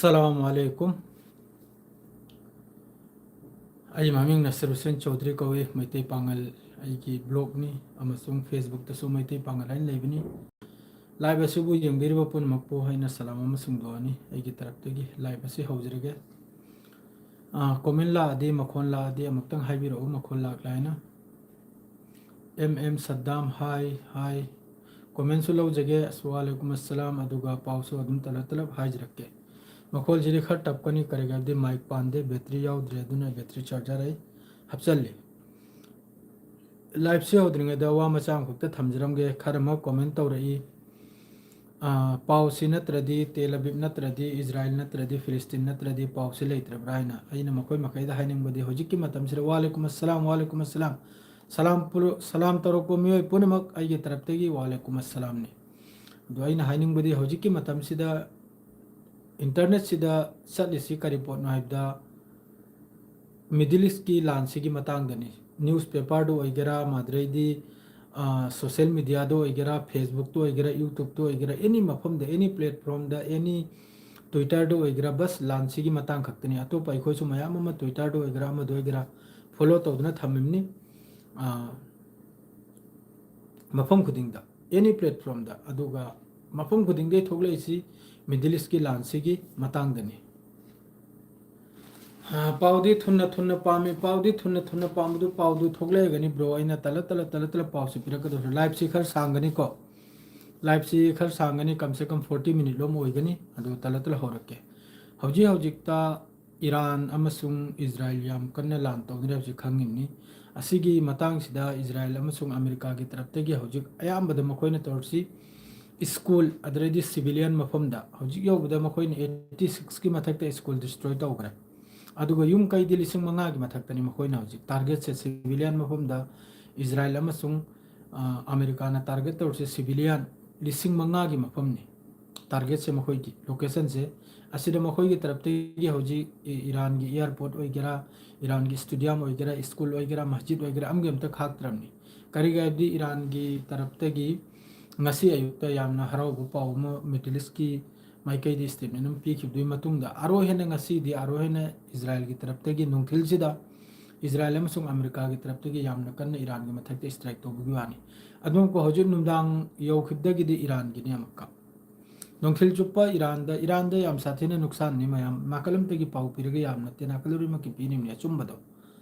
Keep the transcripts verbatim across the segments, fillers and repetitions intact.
ꯑꯁꯂꯥꯃꯨ ꯑꯂꯩꯀꯨꯝ꯫ ꯑꯩ ꯃꯃꯤꯡ ꯅꯁꯔ ꯍꯨꯁꯦꯟ ꯆꯧꯗ꯭ꯔꯤ ꯀꯧꯏ꯫ ꯃꯩꯇꯩ ꯄꯥꯉꯜ ꯑꯩꯒꯤ ꯕ꯭ꯂꯣꯒꯅꯤ ꯑꯃꯁꯨꯡ ꯐꯦꯁꯕꯨꯛꯇꯁꯨ ꯃꯩꯇꯩ ꯄꯥꯉꯜ ꯍꯥꯏꯅ ꯂꯩꯕꯅꯤ꯫ ꯂꯥꯏꯚ ꯑꯁꯤꯕꯨ ꯌꯦꯡꯕꯤꯔꯤꯕ ꯄꯨꯝꯅꯃꯛꯄꯨ ꯑꯩꯅ ꯁꯂꯥꯝ ꯑꯃꯁꯨꯡ ꯗꯨꯋꯥꯅꯤ꯫ ꯑꯩꯒꯤ ꯇꯔꯞꯇꯒꯤ ꯂꯥꯏꯚ ꯑꯁꯤ ꯍꯧꯖꯔꯒꯦ꯫ ꯑꯥ, ꯀꯣꯃꯦꯟ ꯂꯥꯛꯑꯗꯤ, ꯃꯈꯣꯟ ꯂꯥꯛꯑꯗꯤ ꯑꯃꯨꯛꯇꯪ ꯍꯥꯏꯕꯤꯔꯛꯎ, ꯃꯈꯣꯟ ꯂꯥꯛꯂꯦ ꯍꯥꯏꯅ꯫ ꯑꯦꯝ ꯑꯦꯝ ꯁꯗꯥꯝ, ꯍꯥꯏ, ꯍꯥꯏ꯫ ꯀꯣꯃꯦꯟꯁꯨ ꯂꯧꯖꯒꯦ꯫ ꯑꯁ, ꯋꯥꯂꯩꯀꯨꯝ ꯑꯁꯂꯥꯝ, ꯑꯗꯨꯒ ꯄꯥꯎꯁꯨ ꯑꯗꯨꯝ ꯇꯂꯞ ꯇꯂꯞ ꯍꯥꯏꯖꯔꯛꯀꯦ꯫ ꯃꯈꯣꯜꯁꯤꯗꯤ ꯈꯔ ꯇꯞꯀꯅꯤ, ꯀꯔꯤꯒꯤꯅꯣ ꯍꯥꯏꯕꯗꯤ ꯃꯥꯏꯛ ꯄꯥꯟꯗꯦ, ꯕꯦꯇ꯭ꯔꯤ ꯌꯥꯎꯗ꯭ꯔꯦ, ꯑꯗꯨꯅ ꯕꯦꯇ꯭ꯔꯤ ꯆꯥꯔꯖꯔ ꯑꯩ ꯍꯥꯞꯆꯜꯂꯤ꯫ ꯂꯥꯏꯚꯁꯤ ꯍꯧꯗ꯭ꯔꯤꯉꯩꯗ ꯋꯥ ꯃꯆꯥ ꯑꯃꯈꯛꯇ ꯊꯝꯖꯔꯝꯒꯦ꯫ ꯈꯔ ꯑꯃ ꯀꯣꯃꯦꯟ ꯇꯧꯔꯛꯏ, ꯑꯥ, "ꯄꯥꯎꯁꯤ ꯅꯠꯇ꯭ꯔꯗꯤ, ꯇꯦꯜ ꯑꯕꯤꯕ ꯅꯠꯇ꯭ꯔꯗꯤ, ꯏꯖꯔꯥꯏꯜ ꯅꯠꯇ꯭ꯔꯗꯤ, ꯐꯤꯂꯤꯁꯇꯤꯟ ꯅꯠꯇ꯭ꯔꯗꯤ ꯄꯥꯎꯁꯤ ꯂꯩꯇ꯭ꯔꯕ꯭ꯔꯥ?" ꯍꯥꯏꯅ꯫ ꯑꯩꯅ ꯃꯈꯣꯏ ꯃꯈꯩꯗ ꯍꯥꯏꯅꯤꯡꯕꯗꯤ, ꯍꯧꯖꯤꯛꯀꯤ ꯃꯇꯝꯁꯤꯗ, ꯋꯥꯂꯩꯀꯨꯝ ꯑꯁꯂꯥꯝ, ꯋꯥꯂꯩꯀꯨꯝ ꯑꯁꯂꯥꯝ, ꯁꯂꯥꯝ ꯄꯨꯔ-, ꯁꯂꯥꯝ ꯇꯧꯔꯛꯄ ꯃꯤꯑꯣꯏ ꯄꯨꯝꯅꯃꯛ ꯑꯩꯒꯤ ꯇꯔꯞꯇꯒꯤ ꯋꯥꯂꯩꯀꯨꯝ ꯑꯁꯂꯥꯝꯅꯤ꯫ ꯑꯗꯣ ꯑꯩꯅ ꯍꯥꯏꯅꯤꯡꯕꯗꯤ, ꯍꯧꯖꯤꯛꯀꯤ ꯃꯇꯝꯁꯤꯗ ꯏꯟꯇꯔꯅꯦꯠꯁꯤꯗ ꯆꯠꯂꯤꯁꯤ ꯀꯔꯤ ꯄꯣꯠꯅꯣ ꯍꯥꯏꯕꯗ, ꯃꯤꯗꯜ ꯏꯁꯀꯤ ꯂꯥꯟꯁꯤꯒꯤ ꯃꯇꯥꯡꯗꯅꯤ꯫ ꯅ꯭ꯌꯨꯁ ꯄꯦꯄꯔꯗ ꯑꯣꯏꯒꯦꯔꯥ, ꯃꯗꯨꯗꯩꯗꯤ, ꯑ, ꯁꯣꯁꯦꯜ ꯃꯤꯗꯤꯌꯥꯗ ꯑꯣꯏꯒꯦꯔꯥ, ꯐꯦꯁꯕꯨꯛꯇ ꯑꯣꯏꯒꯦꯔꯥ, ꯌꯨꯇ꯭ꯌꯨꯕꯇ ꯑꯣꯏꯒꯦꯔꯥ, ꯑꯦꯅꯤ ꯃꯐꯝꯗ, ꯑꯦꯅꯤ ꯄ꯭ꯂꯦꯠꯐꯣꯝꯗ, ꯑꯦꯅꯤ Twitterꯗ ꯑꯣꯏꯒꯦꯔꯥ, ꯕꯁ ꯂꯥꯟꯁꯤꯒꯤ ꯃꯇꯥꯡ ꯈꯛꯇꯅꯤ꯫ ꯑꯇꯣꯞꯄ ꯑꯩꯈꯣꯏꯁꯨ ꯃꯌꯥꯝ ꯑꯃ Twitterꯗ ꯑꯣꯏꯒꯦꯔꯥ, ꯑꯃꯗ ꯑꯣꯏꯒꯦꯔꯥ, ꯐꯣꯂꯣ ꯇꯧꯗꯨꯅ ꯊꯝꯃꯤꯕꯅꯤ꯫ ꯑ, ꯃꯐꯝ ꯈꯨꯗꯤꯡꯗ, ꯑꯦꯅꯤ ꯄ꯭ꯂꯦꯠꯐꯣꯝꯗ, ꯑꯗꯨꯒ ꯃꯐꯝ ꯈꯨꯗꯤꯡꯗꯒꯤ ꯊꯣꯛꯂꯛꯏꯁꯤ ꯃꯤꯗꯜ ꯏꯁꯀꯤ ꯂꯥꯟꯁꯤꯒꯤ ꯃꯇꯥꯡꯗꯅꯤ꯫ ꯑ, ꯄꯥꯎꯗꯤ ꯊꯨꯅ ꯊꯨꯅ ꯄꯥꯝꯃꯤ, ꯄꯥꯎꯗꯤ ꯊꯨꯅ ꯊꯨꯅ ꯄꯥꯝꯕꯗꯨ ꯄꯥꯎꯗꯨ ꯊꯣꯛꯂꯛꯑꯒꯅꯤ, ꯕ꯭ꯔꯣ꯫ ꯑꯩꯅ ꯇꯂ ꯇꯂ ꯇꯂ ꯇꯂ ꯄꯥꯎꯁꯤ ꯄꯤꯔꯛꯀꯗꯧꯔꯤ꯫ ꯂꯥꯏꯚꯁꯤ ꯈꯔ ꯁꯥꯡꯒꯅꯤꯀꯣ, ꯂꯥꯏꯚꯁꯤ ꯈꯔ ꯁꯥꯡꯒꯅꯤ, ꯀꯝꯁꯦ ꯀꯝ ꯐꯣꯔꯇꯤ ꯃꯤꯅꯤꯠ ꯂꯣꯝ ꯑꯣꯏꯒꯅꯤ꯫ ꯑꯗꯨ ꯇꯂ ꯇꯂ ꯍꯧꯔꯛꯀꯦ꯫ ꯍꯧꯖꯤꯛ ꯍꯧꯖꯤꯛꯇ ꯏꯔꯥꯟ ꯑꯃꯁꯨꯡ ꯏꯖꯔꯥꯏꯜ ꯌꯥꯝ ꯀꯟꯅ ꯂꯥꯟ ꯇꯧꯅꯔꯦ ꯍꯧꯖꯤꯛ, ꯈꯪꯉꯤꯕꯅꯤ꯫ ꯑꯁꯤꯒꯤ ꯃꯇꯥꯡꯁꯤꯗ ꯏꯖꯔꯥꯏꯜ ꯑꯃꯁꯨꯡ ꯑꯃꯦꯔꯤꯀꯥꯒꯤ ꯇꯔꯞꯇꯒꯤ ꯍꯧꯖꯤꯛ ꯑꯌꯥꯝꯕꯗ ꯃꯈꯣꯏꯅ ꯇꯧꯔꯤꯁꯤ ꯁ꯭ꯀꯨꯜ, ꯑꯗꯨꯗꯩꯗꯤ ꯁꯤꯚꯤꯂꯤꯌꯟ ꯃꯐꯝꯗ꯫ ꯍꯧꯖꯤꯛ ꯌꯧꯕꯗ ꯃꯈꯣꯏꯅ ꯑꯩꯠꯇꯤ ꯁꯤꯛꯁꯀꯤ ꯃꯊꯛꯇ ꯁ꯭ꯀꯨꯜ ꯗꯤꯁꯇ꯭ꯔꯣꯏ ꯇꯧꯈ꯭ꯔꯦ꯫ ꯑꯗꯨꯒ ꯌꯨꯝ ꯀꯩꯗꯤ ꯂꯤꯁꯤꯡ ꯃꯉꯥꯒꯤ ꯃꯊꯛꯇꯅꯤ ꯃꯈꯣꯏꯅ ꯍꯧꯖꯤꯛ ꯇꯥꯔꯒꯦꯠꯁꯦ꯫ ꯁꯤꯚꯤꯂꯤꯌꯟ ꯃꯐꯝꯗ ꯏꯖꯔꯥꯏꯜ ꯑꯃꯁꯨꯡ, ꯑ, ꯑꯃꯦꯔꯤꯀꯥꯅ ꯇꯥꯔꯒꯦꯠ ꯇꯧꯔꯤꯁꯦ ꯁꯤꯚꯤꯂꯤꯌꯟ ꯂꯤꯁꯤꯡ ꯃꯉꯥꯒꯤ ꯃꯐꯝꯅꯤ꯫ ꯇꯥꯔꯒꯦꯠꯁꯦ ꯃꯈꯣꯏꯒꯤ ꯂꯣꯀꯦꯁꯟꯁꯦ꯫ ꯑꯁꯤꯗ ꯃꯈꯣꯏꯒꯤ ꯇꯔꯞꯇꯒꯤ ꯍꯧꯖꯤꯛ ꯏ-, ꯏꯔꯥꯟꯒꯤ ꯑꯦꯌꯥꯔꯄꯣꯔꯠ ꯑꯣꯏꯒꯦꯔꯥ, ꯏꯔꯥꯟꯒꯤ ꯁ꯭ꯇꯦꯗꯤꯌꯝ ꯑꯣꯏꯒꯦꯔꯥ, ꯁ꯭ꯀꯨꯜ ꯑꯣꯏꯒꯦꯔꯥ, ꯃꯁꯖꯤꯗ ꯑꯣꯏꯒꯦꯔꯥ, ꯑꯃꯒꯤ ꯑꯝꯇ ꯈꯥꯛꯇ꯭ꯔꯕꯅꯤ꯫ ꯀꯔꯤꯒꯤ ꯍꯥꯏꯕꯗꯤ ꯏꯔꯥꯟꯒꯤ ꯇꯔꯞꯇꯒꯤ ꯉꯁꯤ ꯑꯌꯨꯛꯇ ꯌꯥꯝꯅ ꯍꯔꯥꯎꯕ ꯄꯥꯎ ꯑꯃ ꯃꯤꯗꯜ ꯏꯁꯀꯤ ꯃꯥꯏꯀꯩꯗ statement ꯑꯃ ꯄꯤꯈꯤꯕꯗꯨꯒꯤ ꯃꯇꯨꯡꯗ ꯑꯔꯣꯏ ꯍꯦꯟꯅ ꯉꯁꯤꯗꯤ ꯑꯔꯣꯏ ꯍꯦꯟꯅ ꯏꯖꯔꯥꯏꯜꯒꯤ ꯇꯔꯞꯇꯒꯤ ꯅꯨꯡꯊꯤꯜꯁꯤꯗ ꯏꯖꯔꯥꯏꯜ ꯑꯃꯁꯨꯡ ꯑꯃꯦꯔꯤꯀꯥꯒꯤ ꯇꯔꯞꯇꯒꯤ ꯌꯥꯝꯅ ꯀꯟꯅ ꯏꯔꯥꯟꯒꯤ ꯃꯊꯛꯇ strike ꯇꯧꯕꯒꯤ ꯋꯥꯅꯤ꯫ ꯑꯗꯨꯃꯛꯄꯨ ꯍꯧꯖꯤꯛ ꯅꯨꯡꯗꯥꯡ ꯌꯧꯈꯤꯕꯗꯒꯤꯗꯤ ꯏꯔꯥꯟꯒꯤꯅꯤ ꯑꯃꯨꯛꯀ꯫ ꯅꯨꯡꯊꯤꯜ ꯆꯨꯞꯄ ꯏꯔꯥꯟꯗ, ꯏꯔꯥꯟꯗ ꯌꯥꯝ ꯁꯥꯊꯤꯅ ꯅꯨꯛꯁꯥꯟꯅꯤ ꯃꯌꯥꯝ꯫ ꯅꯥꯀꯜ ꯑꯃꯗꯒꯤ ꯄꯥꯎ ꯄꯤꯔꯒ ꯌꯥꯝ ꯅꯠꯇꯦ, ꯅꯥꯀꯜ ꯂꯣꯏꯅꯃꯛꯀꯤ ꯄꯤꯔꯤꯕꯅꯤ ꯑꯆꯨꯝꯕꯗꯣ꯫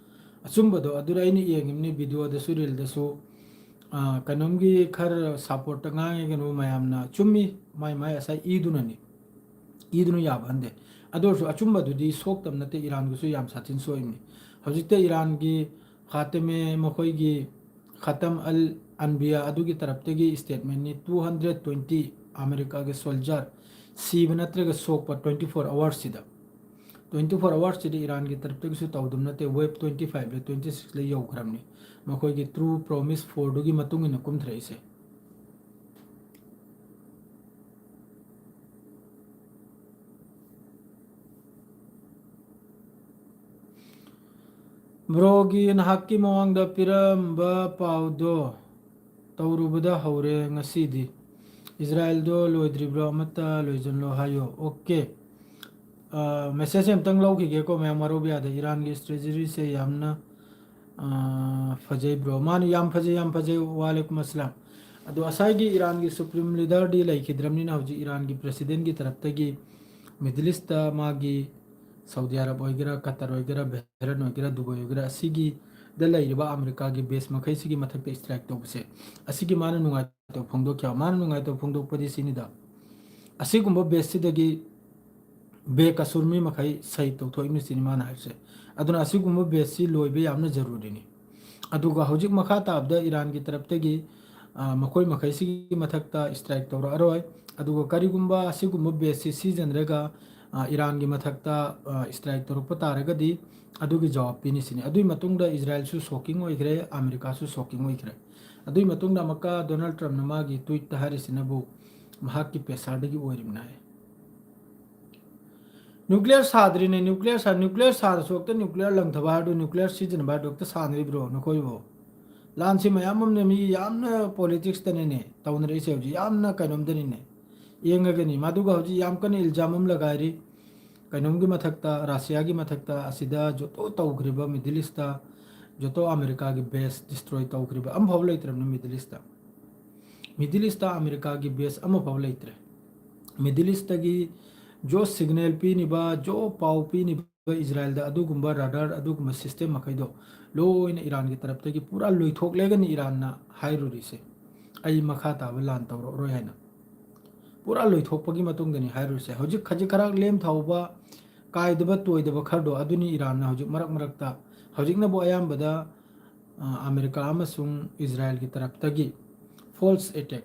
ꯑꯆꯨꯝꯕꯗꯣ ꯑꯗꯨꯗ ꯑꯩꯅ ꯌꯦꯡꯉꯤꯕꯅꯤ videoꯗꯁꯨ, reelꯗꯁꯨ꯫ ꯑꯥ, ꯀꯩꯅꯣꯝꯒꯤ ꯈꯔ supportꯇ ꯉꯥꯡꯉꯦ ꯀꯩꯅꯣ ꯃꯌꯥꯝꯅ꯫ ꯆꯨꯝꯃꯤ, ꯃꯥꯏ ꯃꯥꯏ ꯑꯁꯥꯏ ꯏꯗꯨꯅꯅꯤ꯫ ꯏꯗꯨꯅ ꯌꯥꯕ ꯍꯟꯗꯦ꯫ ꯑꯗꯨ ꯑꯣꯏꯔꯁꯨ ꯑꯆꯨꯝꯕꯗꯨꯗꯤ ꯁꯣꯛꯇꯕ ꯅꯠꯇꯦ, ꯏꯔꯥꯟꯒꯤꯁꯨ ꯌꯥꯝ ꯁꯥꯊꯤꯅ ꯁꯣꯛꯏꯕꯅꯤ꯫ ꯍꯧꯖꯤꯛꯇ ꯏꯔꯥꯟꯒꯤ ꯈꯥꯇꯃꯦ ꯃꯈꯣꯏꯒꯤ ꯈꯥꯇꯝ ꯑꯜ ꯑꯟꯕꯤꯌꯥ ꯑꯗꯨꯒꯤ ꯇꯔꯞꯇꯒꯤ statementꯅꯤ, two hundred twenty ꯑꯃꯦꯔꯤꯀꯥꯒꯤ soldier ꯁꯤꯕ ꯅꯠꯇ꯭ꯔꯒ ꯁꯣꯛꯄ twenty four hoursꯁꯤꯗ꯫ Twenty four hoursꯁꯤꯗ ꯏꯔꯥꯟꯒꯤ ꯇꯔꯞꯇꯒꯤꯁꯨ ꯇꯧꯗꯕ ꯅꯠꯇꯦ, wave twenty fiveꯂ twenty sixꯂ ꯌꯧꯈ꯭ꯔꯕꯅꯤ꯫ ꯃꯈꯣꯏꯒꯤ True Promise fourꯗꯨꯒꯤ ꯃꯇꯨꯡ ꯏꯟꯅ ꯀꯨꯝꯊꯔꯛꯏꯁꯦ꯫ Broꯒꯤ ꯅꯍꯥꯛꯀꯤ ꯃꯃꯥꯡꯗ ꯄꯤꯔꯝꯕ ꯄꯥꯎꯗꯣ ꯇꯧꯔꯨꯕꯗ ꯍꯧꯔꯦ ꯉꯁꯤꯗꯤ꯫ ꯏꯖꯔꯥꯏꯜꯗꯣ ꯂꯣꯏꯗ꯭ꯔꯤꯕ꯭ꯔꯣ? ꯑꯃꯠꯇ ꯂꯣꯏꯁꯤꯜꯂꯣ ꯍꯥꯏꯌꯣ꯫ Okay꯫ ꯑ, message ꯑꯝꯇꯪ ꯂꯧꯈꯤꯒꯦꯀꯣ ꯃꯌꯥꯝ, ꯋꯥꯔꯧꯕ ꯌꯥꯗꯦ꯫ ꯏꯔꯥꯟꯒꯤ strategyꯁꯦ ꯌꯥꯝꯅ, ꯑ, ꯐꯖꯩ bro꯫ ꯃꯥꯅ ꯌꯥꯝ ꯐꯖꯩ, ꯌꯥꯝ ꯐꯖꯩ꯫ ꯋꯥꯂꯦꯀꯨꯝ ꯑꯁꯂꯥꯝ꯫ ꯑꯗꯣ ꯉꯁꯥꯏꯒꯤ ꯏꯔꯥꯟꯒꯤ supreme leaderꯗꯤ ꯂꯩꯈꯤꯗ꯭ꯔꯕꯅꯤꯅ ꯍꯧꯖꯤꯛ ꯏꯔꯥꯟꯒꯤ presidentꯀꯤ ꯇꯔꯞꯇꯒꯤ Middle Eastꯇ ꯃꯥꯒꯤ ꯁꯥꯎꯗꯤ ꯑꯔꯕ ꯑꯣꯏꯒꯦꯔꯥ, ꯀꯇꯔ ꯑꯣꯏꯒꯦꯔꯥ, ꯕꯍꯔꯦꯟ ꯑꯣꯏꯒꯦꯔꯥ, ꯗꯨꯕꯥꯏ ꯑꯣꯏꯒꯦꯔꯥ, ꯑꯁꯤꯒꯤꯗ ꯂꯩꯔꯤꯕ ꯑꯃꯦꯔꯤꯀꯥꯒꯤ base ꯃꯈꯩꯁꯤꯒꯤ ꯃꯊꯛꯇ strike ꯇꯧꯕꯁꯦ, ꯑꯁꯤꯒꯤ ꯃꯥꯅ ꯅꯨꯡꯉꯥꯏꯇꯕ ꯐꯣꯡꯗꯣꯛꯈꯤꯕ꯫ ꯃꯥꯅ ꯅꯨꯡꯉꯥꯏꯇꯕ ꯐꯣꯡꯗꯣꯛꯄꯗꯤ ꯁꯤꯅꯤꯗ, ꯑꯁꯤꯒꯨꯝꯕ baseꯁꯤꯗꯒꯤ ꯕꯦꯀꯁꯨꯔ ꯃꯤ ꯃꯈꯩ ꯁꯍꯤꯗ ꯇꯧꯊꯣꯛꯏꯕꯅꯤ ꯁꯤꯅꯤ ꯃꯥꯅ ꯍꯥꯏꯔꯤꯁꯦ꯫ ꯑꯗꯨꯅ ꯑꯁꯤꯒꯨꯝꯕ baseꯁꯤ ꯂꯣꯏꯕ ꯌꯥꯝꯅ ꯖꯔꯨꯔꯤꯅꯤ꯫ ꯑꯗꯨꯒ ꯍꯧꯖꯤꯛ ꯃꯈꯥ ꯇꯥꯕꯗ ꯏꯔꯥꯟꯒꯤ ꯇꯔꯞꯇꯒꯤ, ꯑ, ꯃꯈꯣꯏ ꯃꯈꯩꯁꯤꯒꯤ ꯃꯊꯛꯇ strike ꯇꯧꯔꯛꯑꯔꯣꯏ꯫ ꯑꯗꯨꯒ ꯀꯔꯤꯒꯨꯝꯕ ꯑꯁꯤꯒꯨꯝꯕ baseꯁꯤ ꯁꯤꯖꯤꯟꯅꯔꯒ, ꯑ, ꯏꯔꯥꯟꯒꯤ ꯃꯊꯛꯇ, ꯑ, strike ꯇꯧꯔꯛꯄ ꯇꯥꯔꯒꯗꯤ ꯑꯗꯨꯒꯤ ꯖꯋꯥꯕ ꯄꯤꯅꯤ ꯁꯤꯅꯤ꯫ ꯑꯗꯨꯒꯤ ꯃꯇꯨꯡꯗ ꯏꯖꯔꯥꯏꯜꯁꯨ shocking ꯑꯣꯏꯈ꯭ꯔꯦ, ꯑꯃꯦꯔꯤꯀꯥꯁꯨ shocking ꯑꯣꯏꯈ꯭ꯔꯦ꯫ ꯑꯗꯨꯒꯤ ꯃꯇꯨꯡꯗ ꯑꯃꯨꯛꯀ ꯗꯣꯅꯥꯜꯗ ꯇ꯭ꯔꯝꯞꯅ ꯃꯥꯒꯤ tweetꯇ ꯍꯥꯏꯔꯤꯁꯤꯅꯕꯨ ꯃꯍꯥꯛꯀꯤ pressureꯗꯒꯤ ꯑꯣꯏꯔꯤꯕꯅꯤ ꯍꯥꯏ꯫ Nuclear ꯁꯥꯗ꯭ꯔꯤꯅꯦ, nuclear ꯁꯥ-, nuclear ꯁꯥꯔꯁꯨ ꯍꯦꯛꯇ nuclear ꯂꯪꯊꯕ ꯍꯥꯏꯔꯗꯨ, nuclear ꯁꯤꯖꯤꯟꯅꯕ ꯍꯥꯏꯔꯗꯨ ꯍꯦꯛꯇ ꯁꯥꯅꯔꯤꯕ꯭ꯔꯣ ꯅꯈꯣꯏꯕꯨ? ꯂꯥꯟꯁꯤ ꯃꯌꯥꯝ ꯑꯃꯅ ꯃꯤ ꯌꯥꯝꯅ politicsꯇꯅꯤꯅꯦ ꯇꯧꯅꯔꯛꯏꯁꯦ ꯍꯧꯖꯤꯛ, ꯌꯥꯝꯅ ꯀꯩꯅꯣꯝꯗꯅꯤꯅꯦ꯫ ꯌꯦꯡꯉꯒꯅꯤ꯫ ꯃꯗꯨꯒ ꯍꯧꯖꯤꯛ ꯌꯥꯝ ꯀꯟꯅ ꯏꯜꯖꯥꯝ ꯑꯃ ꯂꯒꯥꯏꯔꯤ ꯀꯩꯅꯣꯝꯒꯤ ꯃꯊꯛꯇ, ꯔꯁꯤꯌꯥꯒꯤ ꯃꯊꯛꯇ, ꯑꯁꯤꯗ ꯖꯣꯇꯣ ꯇꯧꯈ꯭ꯔꯤꯕ ꯃꯤꯗꯜ ꯏꯁꯇ, ꯖꯣꯇꯣ ꯑꯃꯦꯔꯤꯀꯥꯒꯤ ꯕꯦꯁ ꯗꯤꯁꯇ꯭ꯔꯣꯏ ꯇꯧꯈ꯭ꯔꯤꯕ ꯑꯃꯐꯥꯎ ꯂꯩꯇ꯭ꯔꯕꯅꯤ ꯃꯤꯗꯜ ꯏꯁꯇ꯫ ꯃꯤꯗꯜ ꯏꯁꯇ ꯑꯃꯦꯔꯤꯀꯥꯒꯤ ꯕꯦꯁ ꯑꯃꯐꯥꯎ ꯂꯩꯇ꯭ꯔꯦ꯫ ꯃꯤꯗꯜ ꯏꯁꯇꯒꯤ ꯖꯣ ꯁꯤꯒꯅꯦꯜ ꯄꯤꯅꯤꯕ, ꯖꯣ ꯄꯥꯎ ꯄꯤꯅꯤꯕ ꯏꯖꯔꯥꯌꯦꯜꯗ ꯑꯗꯨꯒꯨꯝꯕ ꯔꯥꯗꯥꯔ, ꯑꯗꯨꯒꯨꯝꯕ ꯁꯤꯁꯇꯦꯝ ꯃꯈꯩꯗꯣ ꯂꯣꯏꯅ ꯏꯔꯥꯟꯒꯤ ꯇꯔꯞꯇꯒꯤ ꯄꯨꯔꯥ ꯂꯣꯏꯊꯣꯛꯂꯦꯒꯅꯤ ꯏꯔꯥꯟꯅ ꯍꯥꯏꯔꯨꯔꯤꯁꯦ, "ꯑꯩ ꯃꯈꯥ ꯇꯥꯕ ꯂꯥꯟ ꯇꯧꯔꯛꯑꯔꯣꯏ" ꯍꯥꯏꯅ꯫ ꯄꯨꯔꯥ ꯂꯣꯏꯊꯣꯛꯄꯒꯤ ꯃꯇꯨꯡꯗꯅꯤ ꯍꯥꯏꯔꯨꯔꯤꯁꯦ꯫ ꯍꯧꯖꯤꯛ ꯈꯖꯤꯛ ꯈꯔ ꯂꯦꯝ ꯊꯥꯍꯧꯕ, ꯀꯥꯏꯗꯕ ꯇꯣꯏꯗꯕ ꯈꯔꯗꯣ ꯑꯗꯨꯅꯤ ꯏꯔꯥꯟꯅ ꯍꯧꯖꯤꯛ ꯃꯔꯛ ꯃꯔꯛꯇ, ꯍꯧꯖꯤꯛꯅꯕꯨ ꯑꯌꯥꯝꯕꯗ, ꯑ, ꯑꯃꯦꯔꯤꯀꯥ ꯑꯃꯁꯨꯡ ꯏꯖꯔꯥꯌꯦꯜꯒꯤ ꯇꯔꯞꯇꯒꯤ ꯐꯣꯜꯁ ꯑꯦꯇꯦꯛ,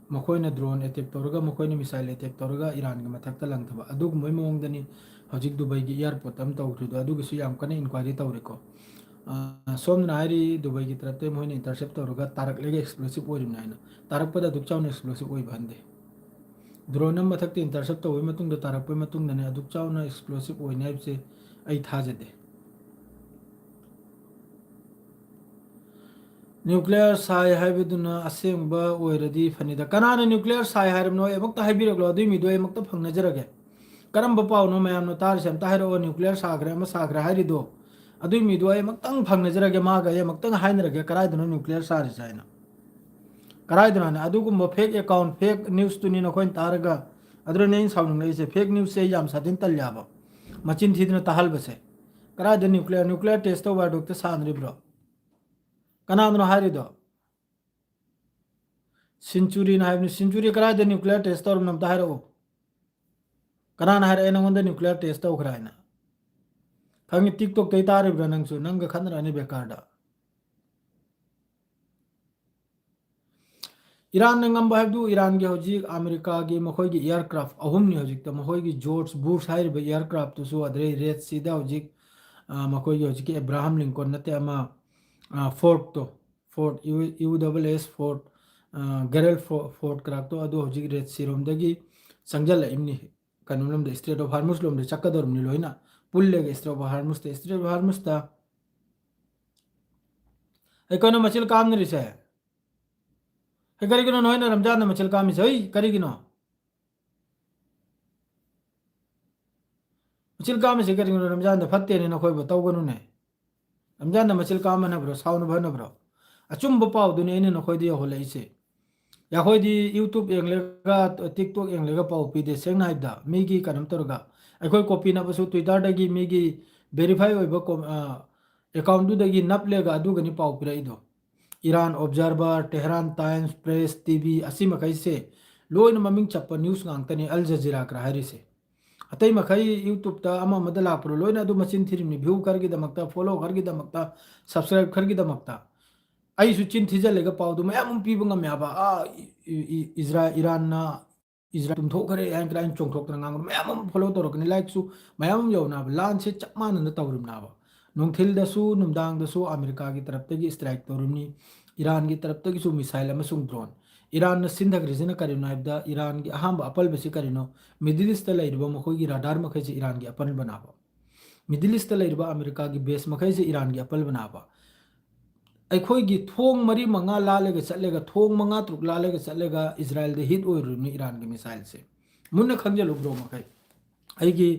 ꯃꯈꯣꯏꯅ ꯗ꯭ꯔꯣꯟ ꯑꯦꯇꯦꯛ ꯇꯧꯔꯒ, ꯃꯈꯣꯏꯅ ꯃꯤꯁꯥꯏꯜ ꯑꯦꯇꯦꯛ ꯇꯧꯔꯒ ꯏꯔꯥꯟꯒꯤ ꯃꯊꯛꯇ ꯂꯪꯊꯕ, ꯑꯗꯨꯒꯨꯝꯕꯒꯤ ꯃꯑꯣꯡꯗꯅꯤ ꯍꯧꯖꯤꯛ ꯗꯨꯕꯩꯒꯤ ꯏꯌꯥꯔꯄꯣꯔꯠ ꯑꯃ ꯇꯧꯈ꯭ꯔꯤꯗꯣ, ꯑꯗꯨꯒꯤꯁꯨ ꯌꯥꯝ ꯀꯟꯅ ꯏꯟꯀ꯭ꯋꯥꯏꯔꯤ ꯇꯧꯔꯤꯀꯣ꯫ ꯑ, ꯁꯣꯝꯗꯅ ꯍꯥꯏꯔꯤ ꯗꯨꯕꯩꯒꯤ ꯇꯔꯞꯇꯒꯤ ꯃꯈꯣꯏꯅ ꯏꯟꯇꯔꯁꯦꯞ ꯇꯧꯔꯒ ꯇꯥꯔꯛꯂꯒ ꯑꯦꯛꯁꯄ꯭ꯂꯣꯁꯤꯞ ꯑꯣꯏꯔꯤꯕꯅꯤ ꯍꯥꯏꯅ꯫ ꯇꯥꯔꯛꯄꯗ ꯑꯗꯨꯛ ꯆꯥꯎꯅ ꯑꯦꯛꯁꯄ꯭ꯂꯣꯁꯤꯞ ꯑꯣꯏꯕ ꯍꯟꯗꯦ꯫ ꯗ꯭ꯔꯣꯟ ꯑꯃ ꯃꯊꯛꯇ ꯏꯟꯇꯔꯁꯦꯞ ꯇꯧꯕꯒꯤ ꯃꯇꯨꯡꯗ ꯇꯥꯔꯛꯄꯒꯤ ꯃꯇꯨꯡꯗꯅꯦ ꯑꯗꯨꯛ ꯆꯥꯎꯅ ꯑꯦꯛꯁꯄ꯭ꯂꯣꯁꯤꯞ ꯑꯣꯏꯅꯤ ꯍꯥꯏꯕꯁꯦ ꯑꯩ ꯊꯥꯖꯗꯦ꯫ ꯅ꯭ꯌꯨꯀ꯭ꯂꯤꯌꯔ ꯁꯥꯏ ꯍꯥꯏꯕꯗꯨꯅ ꯑꯁꯦꯡꯕ ꯑꯣꯏꯔꯗꯤ ꯐꯅꯤꯗ꯫ ꯀꯅꯥꯅ ꯅ꯭ꯌꯨꯀ꯭ꯂꯤꯌꯔ ꯁꯥꯏ ꯍꯥꯏꯔꯕꯅꯣ? ꯑꯩ ꯑꯃꯨꯛꯇ ꯍꯥꯏꯕꯤꯔꯛꯂꯣ, ꯑꯗꯨꯏ ꯃꯤꯗꯣ ꯑꯩ ꯑꯃꯨꯛꯇ ꯐꯪꯅꯖꯔꯒꯦ꯫ ꯀꯔꯝꯕ ꯄꯥꯎꯅꯣ ꯃꯌꯥꯝꯅ ꯇꯥꯔꯤꯁꯦ? ꯑꯝꯇ ꯍꯥꯏꯔꯛꯑꯣ꯫ ꯅ꯭ꯌꯨꯀ꯭ꯂꯤꯌꯔ ꯁꯥꯈ꯭ꯔꯦ, ꯑꯃ ꯁꯥꯈ꯭ꯔꯦ ꯍꯥꯏꯔꯤꯗꯣ, ꯑꯗꯨꯏ ꯃꯤꯗꯣ ꯑꯩ ꯑꯃꯨꯛꯇꯪ ꯐꯪꯅꯖꯔꯒꯦ, ꯃꯥꯒ ꯑꯩ ꯑꯃꯨꯛꯇꯪ ꯍꯥꯏꯅꯔꯒꯦ, ꯀꯗꯥꯏꯗꯅꯣ ꯅ꯭ꯌꯨꯀ꯭ꯂꯤꯌꯔ ꯁꯥꯔꯤꯁꯦ ꯍꯥꯏꯅ꯫ ꯀꯗꯥꯏꯗꯅꯣ ꯍꯥꯏꯅ? ꯑꯗꯨꯒꯨꯝꯕ ꯐꯦꯛ ꯑꯦꯀꯥꯎꯟ, ꯐꯦꯛ ꯅ꯭ꯌꯨꯁꯇꯨꯅꯤ ꯅꯈꯣꯏꯅ ꯇꯥꯔꯒ꯫ ꯑꯗꯨꯅꯅꯦ ꯑꯩꯅ ꯁꯥꯎꯅꯤꯡꯂꯛꯏꯁꯦ꯫ ꯐꯦꯛ ꯅ꯭ꯌꯨꯁꯁꯦ ꯑꯩ ꯌꯥꯝ ꯁꯥꯊꯤꯅ ꯇꯜꯂꯦ ꯍꯥꯏꯕ, ꯃꯆꯤꯟ ꯊꯤꯗꯅ ꯇꯥꯍꯜꯕꯁꯦ꯫ ꯀꯗꯥꯏꯗ ꯅ꯭ꯌꯨꯀ꯭ꯂꯤꯌꯔ, ꯅ꯭ꯌꯨꯀ꯭ꯂꯤꯌꯔ ꯇꯦꯁ ꯇꯧꯕ ꯍꯥꯏꯗꯣ ꯍꯦꯛꯇ ꯁꯥꯟꯅꯔꯤꯕ꯭ꯔꯣ? ꯀꯅꯥꯗꯅꯣ ꯍꯥꯏꯔꯤꯗꯣ? ꯁꯦꯟꯆꯨꯔꯤꯅ ꯍꯥꯏꯕꯅꯤ꯫ ꯁꯦꯟꯆꯨꯔꯤ ꯀꯗꯥꯏꯗ ꯅ꯭ꯌꯨꯀ꯭ꯂꯤꯌꯔ ꯇꯦꯁ ꯇꯧꯔꯝꯅꯣ ꯑꯝꯇ ꯍꯥꯏꯔꯛꯑꯣ꯫ ꯀꯅꯥꯅ ꯍꯥꯏꯔꯛꯑꯦ ꯅꯪꯉꯣꯟꯗ ꯅ꯭ꯌꯨꯀ꯭ꯂꯤꯌꯔ ꯇꯦꯁ ꯇꯧꯈ꯭ꯔꯦ ꯍꯥꯏꯅ? ꯈꯪꯉꯤ, ꯇꯤꯛꯇꯣꯛꯇꯩ ꯇꯥꯔꯤꯕ꯭ꯔꯥ ꯅꯪꯁꯨ? ꯅꯪꯒ ꯈꯠꯅꯔꯛꯑꯅꯤ ꯕꯦꯀꯥꯔꯗ꯫ ꯏꯔꯥꯟꯅ ꯉꯝꯕ ꯍꯥꯏꯕꯗꯨ ꯏꯔꯥꯟꯒꯤ ꯍꯧꯖꯤꯛ ꯑꯃꯦꯔꯤꯀꯥꯒꯤ ꯃꯈꯣꯏꯒꯤ ꯏꯌꯥꯔꯀ꯭ꯔꯥꯐ ꯑꯍꯨꯝꯅꯤ ꯍꯧꯖꯤꯛꯇ, ꯃꯈꯣꯏꯒꯤ ꯖꯣꯔꯖ ꯕꯨꯁ ꯍꯥꯏꯔꯤꯕ ꯏꯌꯥꯔꯀ꯭ꯔꯥꯐꯇꯨꯁꯨ, ꯑꯗꯩ ꯔꯦꯗ ꯁꯤꯗ ꯍꯧꯖꯤꯛ, ꯑ, ꯃꯈꯣꯏꯒꯤ ꯍꯧꯖꯤꯛꯀꯤ ꯑꯦꯕ꯭ꯔꯥꯍꯥꯝ ꯂꯤꯡꯀꯣꯟ ꯅꯠꯇꯦ ꯑꯃ, ꯑ, ꯐꯣꯔꯠꯇꯣ, ꯐꯣꯔꯠ, ꯌꯨ, ꯌꯨ ꯗꯕꯜ ꯑꯦꯁ ꯐꯣꯔꯠ, ꯑ, ꯒꯦꯔꯦꯜ ꯐꯣ-, ꯐꯣꯔꯠ ꯀ꯭ꯔꯥꯐꯇꯣ ꯑꯗꯨ ꯍꯧꯖꯤꯛ ꯔꯦꯗ ꯁꯤꯔꯣꯝꯗꯒꯤ ꯆꯪꯁꯤꯜꯂꯛꯏꯕꯅꯤ꯫ ꯀꯩꯅꯣ ꯂꯣꯝꯗ, ꯏꯁꯇ꯭ꯔꯦꯠ ꯑꯣꯐ ꯍꯥꯔꯃꯨꯁ ꯂꯣꯝꯗ ꯆꯠꯀꯗꯧꯔꯕꯅꯤ ꯂꯣꯏꯅ꯫ ꯄꯨꯜꯂꯦꯒ ꯏꯁꯇ꯭ꯔꯦꯠ ꯑꯣꯐ ꯍꯥꯔꯃꯨꯁꯇ, ꯏꯁꯇ꯭ꯔꯦꯠ ꯑꯣꯐ ꯍꯥꯔꯃꯨꯁꯇ꯫ ꯑꯩ ꯀꯩꯅꯣ ꯃꯆꯤꯜ ꯀꯥꯝꯅꯔꯤꯁꯦ? ꯑꯩ ꯀꯔꯤꯒꯤꯅꯣ ꯅꯣꯏꯅ ꯔꯝꯖꯥꯟꯗ ꯃꯆꯤꯜ ꯀꯥꯝꯃꯤꯁꯦ? ꯑꯩ ꯀꯔꯤꯒꯤꯅꯣ? ꯃꯆꯤꯜ ꯀꯥꯝꯃꯤꯁꯦ ꯀꯔꯤꯒꯤꯅꯣ? ꯔꯝꯖꯥꯟꯗ ꯐꯠꯇꯦꯅꯦ ꯅꯈꯣꯏꯕꯨ ꯇꯧꯒꯅꯨꯅꯦ꯫ ꯔꯝꯖꯥꯟꯗ ꯃꯆꯤꯜ ꯀꯥꯝꯕꯅ ꯐꯕ꯭ꯔꯣ, ꯁꯥꯎꯅ ꯐꯅꯕ꯭ꯔꯣ? ꯑꯆꯨꯝꯕ ꯄꯥꯎꯗꯨꯅꯤ ꯑꯩꯅ ꯅꯈꯣꯏꯗ ꯌꯧꯍꯜꯂꯛꯏꯁꯦ꯫ ꯑꯩꯈꯣꯏꯗꯤ YouTube ꯌꯦꯡꯂꯒ, TikTok ꯌꯦꯡꯂꯒ ꯄꯥꯎ ꯄꯤꯗꯦ꯫ ꯁꯦꯡꯅ ꯍꯥꯏꯕꯗ, ꯃꯤꯒꯤ ꯀꯩꯅꯣꯝ ꯇꯧꯔꯒ, ꯑꯩꯈꯣꯏ ꯀꯣꯄꯤ ꯅꯞꯄꯁꯨ Twitter-ꯗꯒꯤ ꯃꯤꯒꯤ verify ꯑꯣꯏꯕ ꯀꯣ-, ꯑ, account-ꯗꯨꯗꯒꯤ ꯅꯞꯂꯒ ꯑꯗꯨꯒꯅꯤ ꯄꯥꯎ ꯄꯤꯔꯛꯏꯗꯣ꯫ Iran Observer, Tehran Times, Press T V, ꯑꯁꯤ ꯃꯈꯩꯁꯦ ꯂꯣꯏꯅ ꯃꯃꯤꯡ ꯆꯠꯄ news ꯉꯥꯛꯇꯅꯤ, Al Jazeera ꯈꯔ ꯍꯥꯏꯔꯤꯁꯦ꯫ ꯑꯇꯩ ꯃꯈꯩ YouTube-ꯇ ꯑꯃ ꯑꯃꯗ ꯂꯥꯛꯄꯗꯣ ꯂꯣꯏꯅ ꯑꯗꯨ ꯃꯆꯤꯟ ꯊꯤꯔꯤꯕꯅꯤ, view ꯈꯔꯒꯤꯗꯃꯛꯇ, follow ꯈꯔꯒꯤꯗꯃꯛꯇ, subscribe ꯈꯔꯒꯤꯗꯃꯛꯇ꯫ ꯑꯩꯁꯨ ꯆꯤꯟ ꯊꯤꯖꯜꯂꯒ ꯄꯥꯎꯗꯨ ꯃꯌꯥꯝ ꯑꯃ ꯄꯤꯕ ꯉꯝꯃꯦ ꯍꯥꯏꯕ꯫ ꯑꯥ, ꯏ-, ꯏ-, ꯏ-, ꯏꯖꯔꯥ-, ꯏꯔꯥꯟꯅ ꯏꯖꯔꯥꯏꯜ ꯇꯨꯝꯊꯣꯛꯈ꯭ꯔꯦ ꯍꯥꯏꯅ ꯀꯥꯏꯅ ꯆꯣꯡꯊꯣꯛꯇꯅ ꯉꯥꯡꯕ ꯃꯌꯥꯝ ꯑꯃ follow ꯇꯧꯔꯛꯀꯅꯤ, like-ꯁꯨ ꯃꯌꯥꯝ ꯑꯃ ꯌꯧꯅꯕ꯫ ꯂꯥꯟꯁꯦ ꯆꯞ ꯃꯥꯟꯅꯅ ꯇꯧꯔꯤꯕꯅꯦꯕ꯫ ꯅꯨꯡꯊꯤꯜꯗꯁꯨ ꯅꯨꯡꯗꯥꯡꯗꯁꯨ ꯑꯃꯦꯔꯤꯀꯥꯒꯤ ꯇꯔꯞꯇꯒꯤ strike ꯇꯧꯔꯤꯕꯅꯤ, ꯏꯔꯥꯟꯒꯤ ꯇꯔꯞꯇꯒꯤꯁꯨ missile ꯑꯃꯁꯨꯡ drone꯫ ꯏꯔꯥꯟꯅ ꯁꯤꯟꯊꯈ꯭ꯔꯤꯁꯤꯅ ꯀꯔꯤꯅꯣ ꯍꯥꯏꯕꯗ, ꯏꯔꯥꯟꯒꯤ ꯑꯍꯥꯟꯕ ꯑꯄꯜꯕꯁꯤ ꯀꯔꯤꯅꯣ? Middle East-ꯇ ꯂꯩꯔꯤꯕ ꯃꯈꯣꯏꯒꯤ radar ꯃꯈꯩꯁꯤ ꯏꯔꯥꯟꯒꯤ ꯑꯄꯜꯕꯅꯦꯕ꯫ Middle East-ꯇ ꯂꯩꯔꯤꯕ ꯑꯃꯦꯔꯤꯀꯥꯒꯤ base ꯃꯈꯩꯁꯤ ꯏꯔꯥꯟꯒꯤ ꯑꯄꯜꯕꯅꯦꯕ꯫ ꯑꯩꯈꯣꯏꯒꯤ ꯊꯣꯡ ꯃꯔꯤ ꯃꯉꯥ ꯂꯥꯜꯂꯒ ꯆꯠꯂꯒ, ꯊꯣꯡ ꯃꯉꯥ ꯇꯔꯨꯛ ꯂꯥꯜꯂꯒ ꯆꯠꯂꯒ ꯏꯖꯔꯥꯏꯜꯗ hit ꯑꯣꯏꯔꯨꯔꯤꯕꯅꯤ ꯏꯔꯥꯟꯒꯤ missile-ꯁꯦ꯫ ꯃꯨꯟꯅ ꯈꯪꯖꯤꯜꯂꯨ bro ꯃꯈꯩ꯫ ꯑꯩꯒꯤ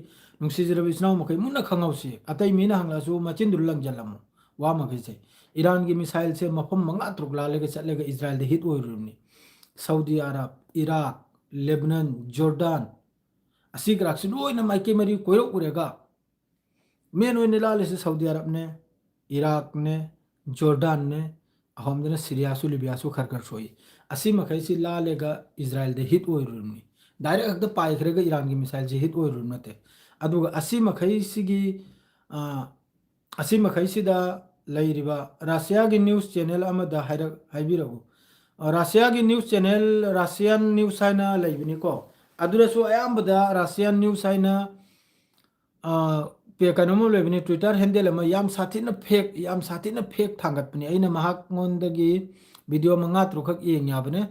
ꯅꯨꯡꯁꯤꯖꯔꯕ ꯏꯆꯤꯟ ꯏꯅꯥꯎ ꯃꯈꯩ, ꯃꯨꯟꯅ ꯈꯪꯍꯧꯁꯤ꯫ ꯑꯇꯩ ꯃꯤꯅ ꯍꯪꯂꯛꯑꯁꯨ ꯃꯆꯤꯟꯗꯨ ꯂꯪꯖꯜꯂꯝꯃꯨ ꯋꯥ ꯃꯈꯩꯁꯦ꯫ ꯏꯔꯥꯟꯒꯤ missile-ꯁꯦ ꯃꯐꯝ ꯃꯉꯥ ꯇꯔꯨꯛ ꯂꯥꯜꯂꯒ ꯆꯠꯂꯒ ꯏꯖꯔꯥꯏꯜꯗ hit ꯑꯣꯏꯔꯨꯔꯤꯕꯅꯤ꯫ Saudi Arab, Iraq, Lebanon, Jordan, ꯑꯁꯤ ꯀꯔꯥꯛꯁꯤ ꯂꯣꯏꯅ ꯃꯥꯏꯀꯩ ꯃꯔꯤ ꯀꯣꯏꯔꯛꯎꯔꯒ, main ꯑꯣꯏꯅ ꯂꯥꯜꯂꯤꯁꯤ ꯁꯥꯎꯗꯤ ꯑꯔꯕꯅꯦ, ꯏꯔꯥꯛꯅꯦ, ꯖꯣꯔꯗꯥꯟꯅꯦ, ꯑꯍꯨꯝꯗꯅ ꯁꯤꯔꯤꯌꯥꯁꯨ, ꯂꯤꯕꯤꯌꯥꯁꯨ ꯈꯔ ꯈꯔ ꯁꯣꯛꯏ꯫ ꯑꯁꯤ ꯃꯈꯩꯁꯤ ꯂꯥꯜꯂꯒ ꯏꯖꯔꯥꯏꯜꯗ hit ꯑꯣꯏꯔꯨꯔꯤꯕꯅꯤ꯫ Direct ꯍꯦꯛꯇ ꯄꯥꯏꯈ꯭ꯔꯒ ꯏꯔꯥꯟꯒꯤ missile-ꯁꯤ hit ꯑꯣꯏꯔꯨꯔꯤꯕ ꯅꯠꯇꯦ꯫ ꯑꯗꯨꯒ ꯑꯁꯤ ꯃꯈꯩꯁꯤꯒꯤ, ꯑ, ꯑꯁꯤ ꯃꯈꯩꯁꯤꯗ ꯂꯩꯔꯤꯕ ꯔꯁꯤꯌꯥꯒꯤ news channel ꯑꯃꯗ ꯍꯥꯏꯔꯛ-, ꯍꯥꯏꯕꯤꯔꯛꯎ꯫ ꯑ, ꯔꯁꯤꯌꯥꯒꯤ news channel, Russian News ꯍꯥꯏꯅ ꯂꯩꯕꯅꯤꯀꯣ꯫ ꯑꯗꯨꯗꯁꯨ ꯑꯌꯥꯝꯕꯗ Russian News ꯍꯥꯏꯅ, ꯑ, ꯄꯦ-, ꯀꯩꯅꯣꯝꯃ ꯂꯩꯕꯅꯤ, Twitter handle ꯑꯃ, ꯌꯥꯝ ꯁꯥꯊꯤꯅ fake, ꯌꯥꯝ ꯁꯥꯊꯤꯅ fake ꯊꯥꯡꯒꯠꯄꯅꯤ꯫ ꯑꯩꯅ ꯃꯍꯥꯛꯉꯣꯟꯗꯒꯤ video ꯃꯉꯥ ꯇꯔꯨꯛꯈꯛ ꯌꯦꯡ ꯌꯥꯕꯅꯦ꯫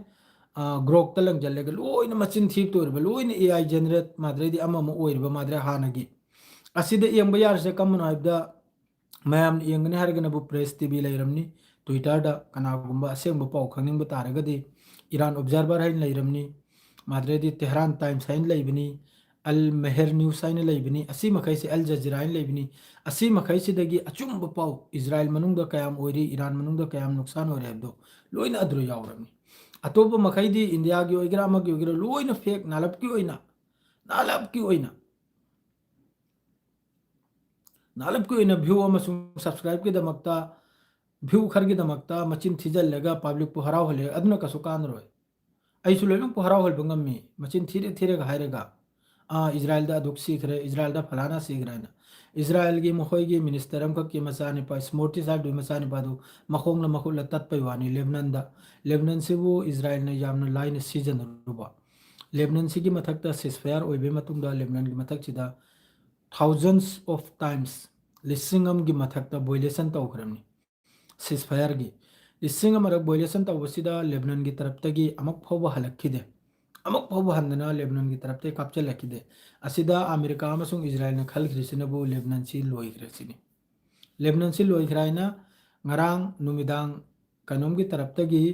ꯑ, Grok-ꯇ ꯂꯪꯖꯜꯂꯒ ꯂꯣꯏꯅ ꯃꯆꯤꯟ ꯊꯤꯕꯇ ꯑꯣꯏꯔꯤꯕ, ꯂꯣꯏꯅ A I generate ꯃꯥꯗ꯭ꯔꯦꯗꯤ ꯑꯃ ꯑꯃ ꯑꯣꯏꯔꯤꯕ ꯃꯥꯗ꯭ꯔꯦ ꯍꯥꯟꯅꯒꯤ꯫ ꯑꯁꯤꯗ ꯌꯦꯡꯕ ꯌꯥꯔꯤꯁꯦ ꯀꯔꯝꯕꯅꯣ ꯍꯥꯏꯕꯗ, ꯃꯌꯥꯝꯅ ꯌꯦꯡꯒꯅꯤ ꯍꯥꯏꯔꯒꯅꯕꯨ Press T V ꯂꯩꯔꯝꯅꯤ, Twitter-ꯗ ꯀꯅꯥꯒꯨꯝꯕ ꯑꯁꯦꯡꯕ ꯄꯥꯎ ꯈꯪꯅꯤꯡꯕ ꯇꯥꯔꯒꯗꯤ Iran Observer ꯍꯥꯏꯅ ꯂꯩꯔꯝꯅꯤ, ꯃꯥꯗ꯭ꯔꯦꯗꯤ Tehran Times ꯍꯥꯏꯅ ꯂꯩꯕꯅꯤ, ꯑꯜ ꯃꯦꯍꯔ ꯅ꯭ꯌꯨꯁ ꯍꯥꯏꯅ ꯂꯩꯕꯅꯤ, ꯑꯁꯤ ꯃꯈꯩꯁꯦ ꯑꯜ ꯖꯖꯤꯔꯥ ꯍꯥꯏꯅ ꯂꯩꯕꯅꯤ꯫ ꯑꯁꯤ ꯃꯈꯩꯁꯤꯗꯒꯤ ꯑꯆꯨꯝꯕ ꯄꯥꯎ, ꯏꯖꯔꯥꯏꯜ ꯃꯅꯨꯡꯗ ꯀꯌꯥꯝ ꯑꯣꯏꯔꯤ, ꯏꯔꯥꯟ ꯃꯅꯨꯡꯗ ꯀꯌꯥꯝ ꯅꯨꯡꯁꯥꯟ ꯑꯣꯏꯔꯦ ꯍꯥꯏꯕꯗꯣ ꯂꯣꯏꯅ ꯑꯗꯨꯗ ꯌꯥꯎꯔꯕꯅꯤ꯫ ꯑꯇꯣꯞꯄ ꯃꯈꯩꯗꯤ ꯏꯟꯗꯤꯌꯥꯒꯤ ꯑꯣꯏꯒꯦꯔꯥ ꯑꯃꯒꯤ ꯑꯣꯏꯒꯦꯔꯥ ꯂꯣꯏꯅ ꯐꯦꯛ, ꯅꯥꯂꯞꯀꯤ ꯑꯣꯏꯅ, ꯅꯥꯂꯞꯀꯤ ꯑꯣꯏꯅ, ꯅꯥꯂꯞꯀꯤ ꯑꯣꯏꯅ ꯚ꯭ꯌꯨ ꯑꯃꯁꯨꯡ ꯁꯕꯁꯀ꯭ꯔꯥꯏꯕꯀꯤꯗꯃꯛꯇ, ꯚ꯭ꯌꯨ ꯈꯔꯒꯤꯗꯃꯛꯇ ꯃꯆꯤꯟ ꯊꯤꯖꯤꯜꯂꯒ ꯄꯕ꯭ꯂꯤꯛꯄꯨ ꯍꯔꯥꯎꯍꯜꯂꯦ, ꯑꯗꯨꯅ ꯀꯩꯁꯨ ꯀꯥꯟꯅꯔꯣꯏ꯫ ꯑꯩꯁꯨ ꯂꯣꯏꯅꯃꯛꯄꯨ ꯍꯔꯥꯎꯍꯟꯕ ꯉꯝꯃꯤ, ꯃꯆꯤꯟ ꯊꯤꯔꯦ ꯊꯤꯔꯒ ꯍꯥꯏꯔꯒ꯫ "ꯑꯥ, ꯏꯖꯔꯥꯏꯜꯗ ꯑꯗꯨꯛ ꯁꯤꯈ꯭ꯔꯦ, ꯏꯖꯔꯥꯏꯜꯗ ꯐꯂꯥꯅꯥ ꯁꯤꯈ꯭ꯔꯦ" ꯍꯥꯏꯅ꯫ ꯏꯖꯔꯥꯏꯜꯒꯤ ꯃꯈꯣꯏꯒꯤ ꯃꯤꯅꯤꯁꯇꯔ ꯑꯃꯈꯛꯀꯤ ꯃꯆꯥꯅꯤꯄꯥ, ꯁ꯭ꯃꯣꯔꯇꯤꯁ ꯍꯥꯏꯕꯗꯨꯒꯤ ꯃꯆꯥꯅꯤꯄꯥꯗꯨ ꯃꯈꯣꯡꯅ ꯃꯈꯨꯠꯂ ꯇꯠꯄꯩ ꯋꯥꯅꯤ꯫ ꯂꯦꯕꯅꯟꯗ, ꯂꯦꯕꯅꯟꯁꯤꯕꯨ ꯏꯖꯔꯥꯏꯜꯅ ꯌꯥꯝꯅ ꯂꯥꯏꯅ ꯁꯤꯖꯤꯟꯅꯔꯨꯕ꯫ ꯂꯦꯕꯅꯟꯁꯤꯒꯤ ꯃꯊꯛꯇ ceasefire ꯑꯣꯏꯕꯒꯤ ꯃꯇꯨꯡꯗ ꯂꯦꯕꯅꯟꯒꯤ ꯃꯊꯛꯁꯤꯗ thousands of times, ꯂꯤꯁꯤꯡ ꯑꯃꯒꯤ ꯃꯊꯛꯇ violation ꯇꯧꯈ꯭ꯔꯕꯅꯤ꯫ Ceasefireꯒꯤ ꯂꯤꯁꯤꯡ ꯑꯃꯔꯛ violation ꯇꯧꯕꯁꯤꯗ ꯂꯦꯕꯅꯟꯒꯤ ꯇꯔꯞꯇꯒꯤ ꯑꯃꯨꯛ ꯐꯥꯎꯕ ꯍꯜꯂꯛꯈꯤꯗꯦ꯫ ꯑꯃꯨꯛ ꯐꯥꯎꯕ ꯍꯟꯗꯅ ꯂꯦꯕꯅꯟꯒꯤ ꯇꯔꯞꯇꯒꯤ ꯀꯥꯞꯆꯜꯂꯛꯈꯤꯗꯦ꯫ ꯑꯁꯤꯗ ꯑꯃꯦꯔꯤꯀꯥ ꯑꯃꯁꯨꯡ ꯏꯖꯔꯥꯏꯜꯅ ꯈꯜꯈ꯭ꯔꯤꯁꯤꯅꯕꯨ ꯂꯦꯕꯅꯟꯁꯤ ꯂꯣꯏꯈ꯭ꯔꯦ ꯁꯤꯅꯤ꯫ ꯂꯦꯕꯅꯟꯁꯤ ꯂꯣꯏꯈ꯭ꯔꯦ ꯍꯥꯏꯅ ꯉꯔꯥꯡ ꯅꯨꯃꯤꯗꯥꯡ ꯀꯩꯅꯣꯝꯒꯤ ꯇꯔꯞꯇꯒꯤ,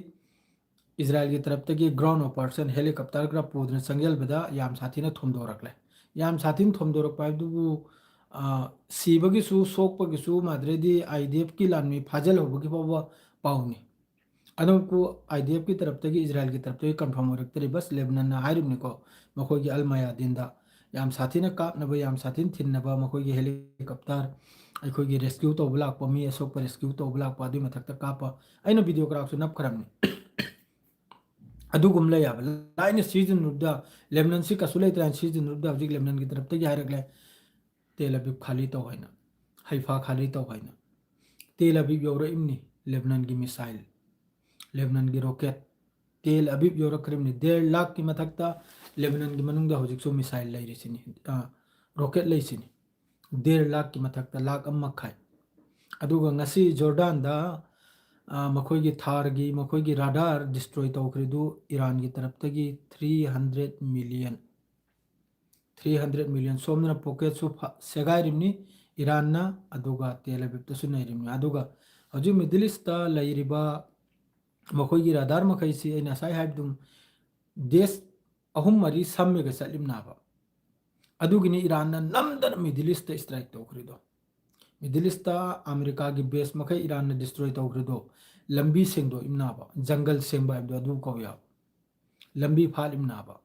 ꯏꯖꯔꯥꯏꯜꯒꯤ ꯇꯔꯞꯇꯒꯤ ground operation helicopter ꯈꯔ ꯄꯨꯗꯨꯅ ꯆꯪꯁꯤꯜꯕꯗ ꯌꯥꯝ ꯁꯥꯊꯤꯅ ꯊꯣꯝꯗꯣꯔꯛꯂꯦ꯫ ꯌꯥꯝ ꯁꯥꯊꯤꯅ ꯊꯣꯝꯗꯣꯔꯛꯄ ꯍꯥꯏꯕꯗꯨꯕꯨ, ꯑ, ꯁꯤꯕꯒꯤꯁꯨ, ꯁꯣꯛꯄꯒꯤꯁꯨ, ꯃꯥꯗ꯭ꯔꯦꯗꯤ IDFꯀꯤ ꯂꯥꯟꯃꯤ ꯐꯥꯖꯤꯜꯍꯧꯕꯒꯤ ꯐꯥꯎꯕ ꯄꯥꯎꯅꯤ꯫ ꯑꯗꯨꯕꯨ IDFꯀꯤ ꯇꯔꯞꯇꯒꯤ, ꯏꯖꯔꯥꯏꯜꯒꯤ ꯇꯔꯞꯇꯒꯤ confirm ꯑꯣꯏꯔꯛꯇ꯭ꯔꯤ, ꯕꯁ ꯂꯦꯕꯅꯟꯅ ꯍꯥꯏꯔꯤꯕꯅꯤꯀꯣ, ꯃꯈꯣꯏꯒꯤ ꯑꯜ ꯃꯌꯥꯗꯤꯟꯗ ꯌꯥꯝ ꯁꯥꯊꯤꯅ ꯀꯥꯞꯅꯕ, ꯌꯥꯝ ꯁꯥꯊꯤꯅ ꯊꯤꯟꯅꯕ ꯃꯈꯣꯏꯒꯤ helicopter, ꯑꯩꯈꯣꯏꯒꯤ rescue ꯇꯧꯕ ꯂꯥꯛꯄ, ꯃꯤ ꯑꯁꯣꯛꯄ rescue ꯇꯧꯕ ꯂꯥꯛꯄ, ꯑꯗꯨꯒꯤ ꯃꯊꯛꯇ ꯀꯥꯞꯄ, ꯑꯩꯅ video ꯀꯔꯥꯛꯁꯨ ꯅꯞꯈ꯭ꯔꯕꯅꯤ꯫ ꯑꯗꯨꯒꯨꯝ ꯂꯩ ꯍꯥꯏꯕ꯫ ꯂꯥꯏꯅ ꯁꯤꯖꯤꯟꯅꯔꯨꯕꯗ, ꯂꯦꯕꯅꯟꯁꯤ ꯀꯩꯁꯨ ꯂꯩꯇ꯭ꯔꯦ ꯍꯥꯏꯅ ꯁꯤꯖꯤꯟꯅꯔꯨꯕꯗ, ꯍꯧꯖꯤꯛ ꯂꯦꯕꯅꯟꯒꯤ ꯇꯔꯞꯇꯒꯤ ꯍꯥꯏꯔꯛꯂꯦ, "ꯇꯦꯜ ꯑꯕꯤꯕ ꯈꯥꯂꯤ ꯇꯧ" ꯍꯥꯏꯅ, "ꯍꯩꯐꯥ ꯈꯥꯂꯤ ꯇꯧ" ꯍꯥꯏꯅ꯫ ꯇꯦꯜ ꯑꯕꯤꯕ ꯌꯧꯔꯛꯏꯕꯅꯤ, ꯂꯦꯕꯅꯟꯒꯤ missile, ꯂꯦꯕꯅꯟꯒꯤ rocket꯫ ꯇꯦꯜ ꯑꯕꯤꯕ ꯌꯧꯔꯛꯈ꯭ꯔꯤꯕꯅꯤ꯫ ꯗꯦꯔ ꯂꯥꯈꯀꯤ ꯃꯊꯛꯇ ꯂꯦꯕꯅꯟꯒꯤ ꯃꯅꯨꯡꯗ ꯍꯧꯖꯤꯛꯁꯨ missile ꯂꯩꯔꯤꯁꯤꯅꯤ, ꯑ, rocket ꯂꯩꯁꯤꯅꯤ꯫ ꯗꯦꯔ ꯂꯥꯈꯀꯤ ꯃꯊꯛꯇ, ꯂꯥꯈ ꯑꯃ ꯃꯈꯥꯏ꯫ ꯑꯗꯨꯒ ꯉꯁꯤ ꯖꯣꯔꯗꯥꯟꯗ, ꯑ, ꯃꯈꯣꯏꯒꯤ ꯊꯥꯔꯒꯤ, ꯃꯈꯣꯏꯒꯤ radar destroy ꯇꯧꯈ꯭ꯔꯤꯗꯨ ꯏꯔꯥꯟꯒꯤ ꯇꯔꯞꯇꯒꯤ three hundred million, three hundred million꯫ ꯁꯣꯝꯗꯅ pocketꯁꯨ ꯐ-, ꯁꯦꯒꯥꯏꯔꯤꯕꯅꯤ ꯏꯔꯥꯟꯅ, ꯑꯗꯨꯒ ꯇꯦꯜ ꯑꯕꯤꯕꯇꯁꯨ ꯅꯩꯔꯤꯕꯅꯤ꯫ ꯑꯗꯨꯒ ꯍꯧꯖꯤꯛ Middle Eastꯇ ꯂꯩꯔꯤꯕ ꯃꯈꯣꯏꯒꯤ radar ꯃꯈꯩꯁꯤ ꯑꯩꯅ ꯉꯁꯥꯏ ꯍꯥꯏꯕꯗꯨ ꯗꯦꯁ ꯑꯍꯨꯝ ꯃꯔꯤ ꯁꯝꯃꯒ ꯆꯠꯂꯤꯕꯅꯦꯕ꯫ ꯑꯗꯨꯒꯤꯅꯤ ꯏꯔꯥꯟꯅ ꯅꯝꯗꯅ Middle East ꯇ strike ꯇꯧꯈ꯭ꯔꯤꯗꯣ꯫ Middle East ꯇ ꯑꯃꯦꯔꯤꯀꯥꯒꯤ base ꯃꯈꯩ ꯏꯔꯥꯟꯅ destroy ꯇꯧꯈ꯭ꯔꯤꯗꯣ꯫ ꯂꯝꯕꯤ ꯁꯦꯡꯗꯣꯛꯏꯝꯅꯥꯕ, ꯖꯪꯒꯜ ꯁꯦꯡꯕ ꯍꯥꯏꯕꯗꯣ ꯑꯗꯨ ꯀꯧꯏ ꯍꯥꯏꯕ꯫ ꯂꯝꯕꯤ ꯐꯥꯠꯂꯤꯝꯅꯥꯕ꯫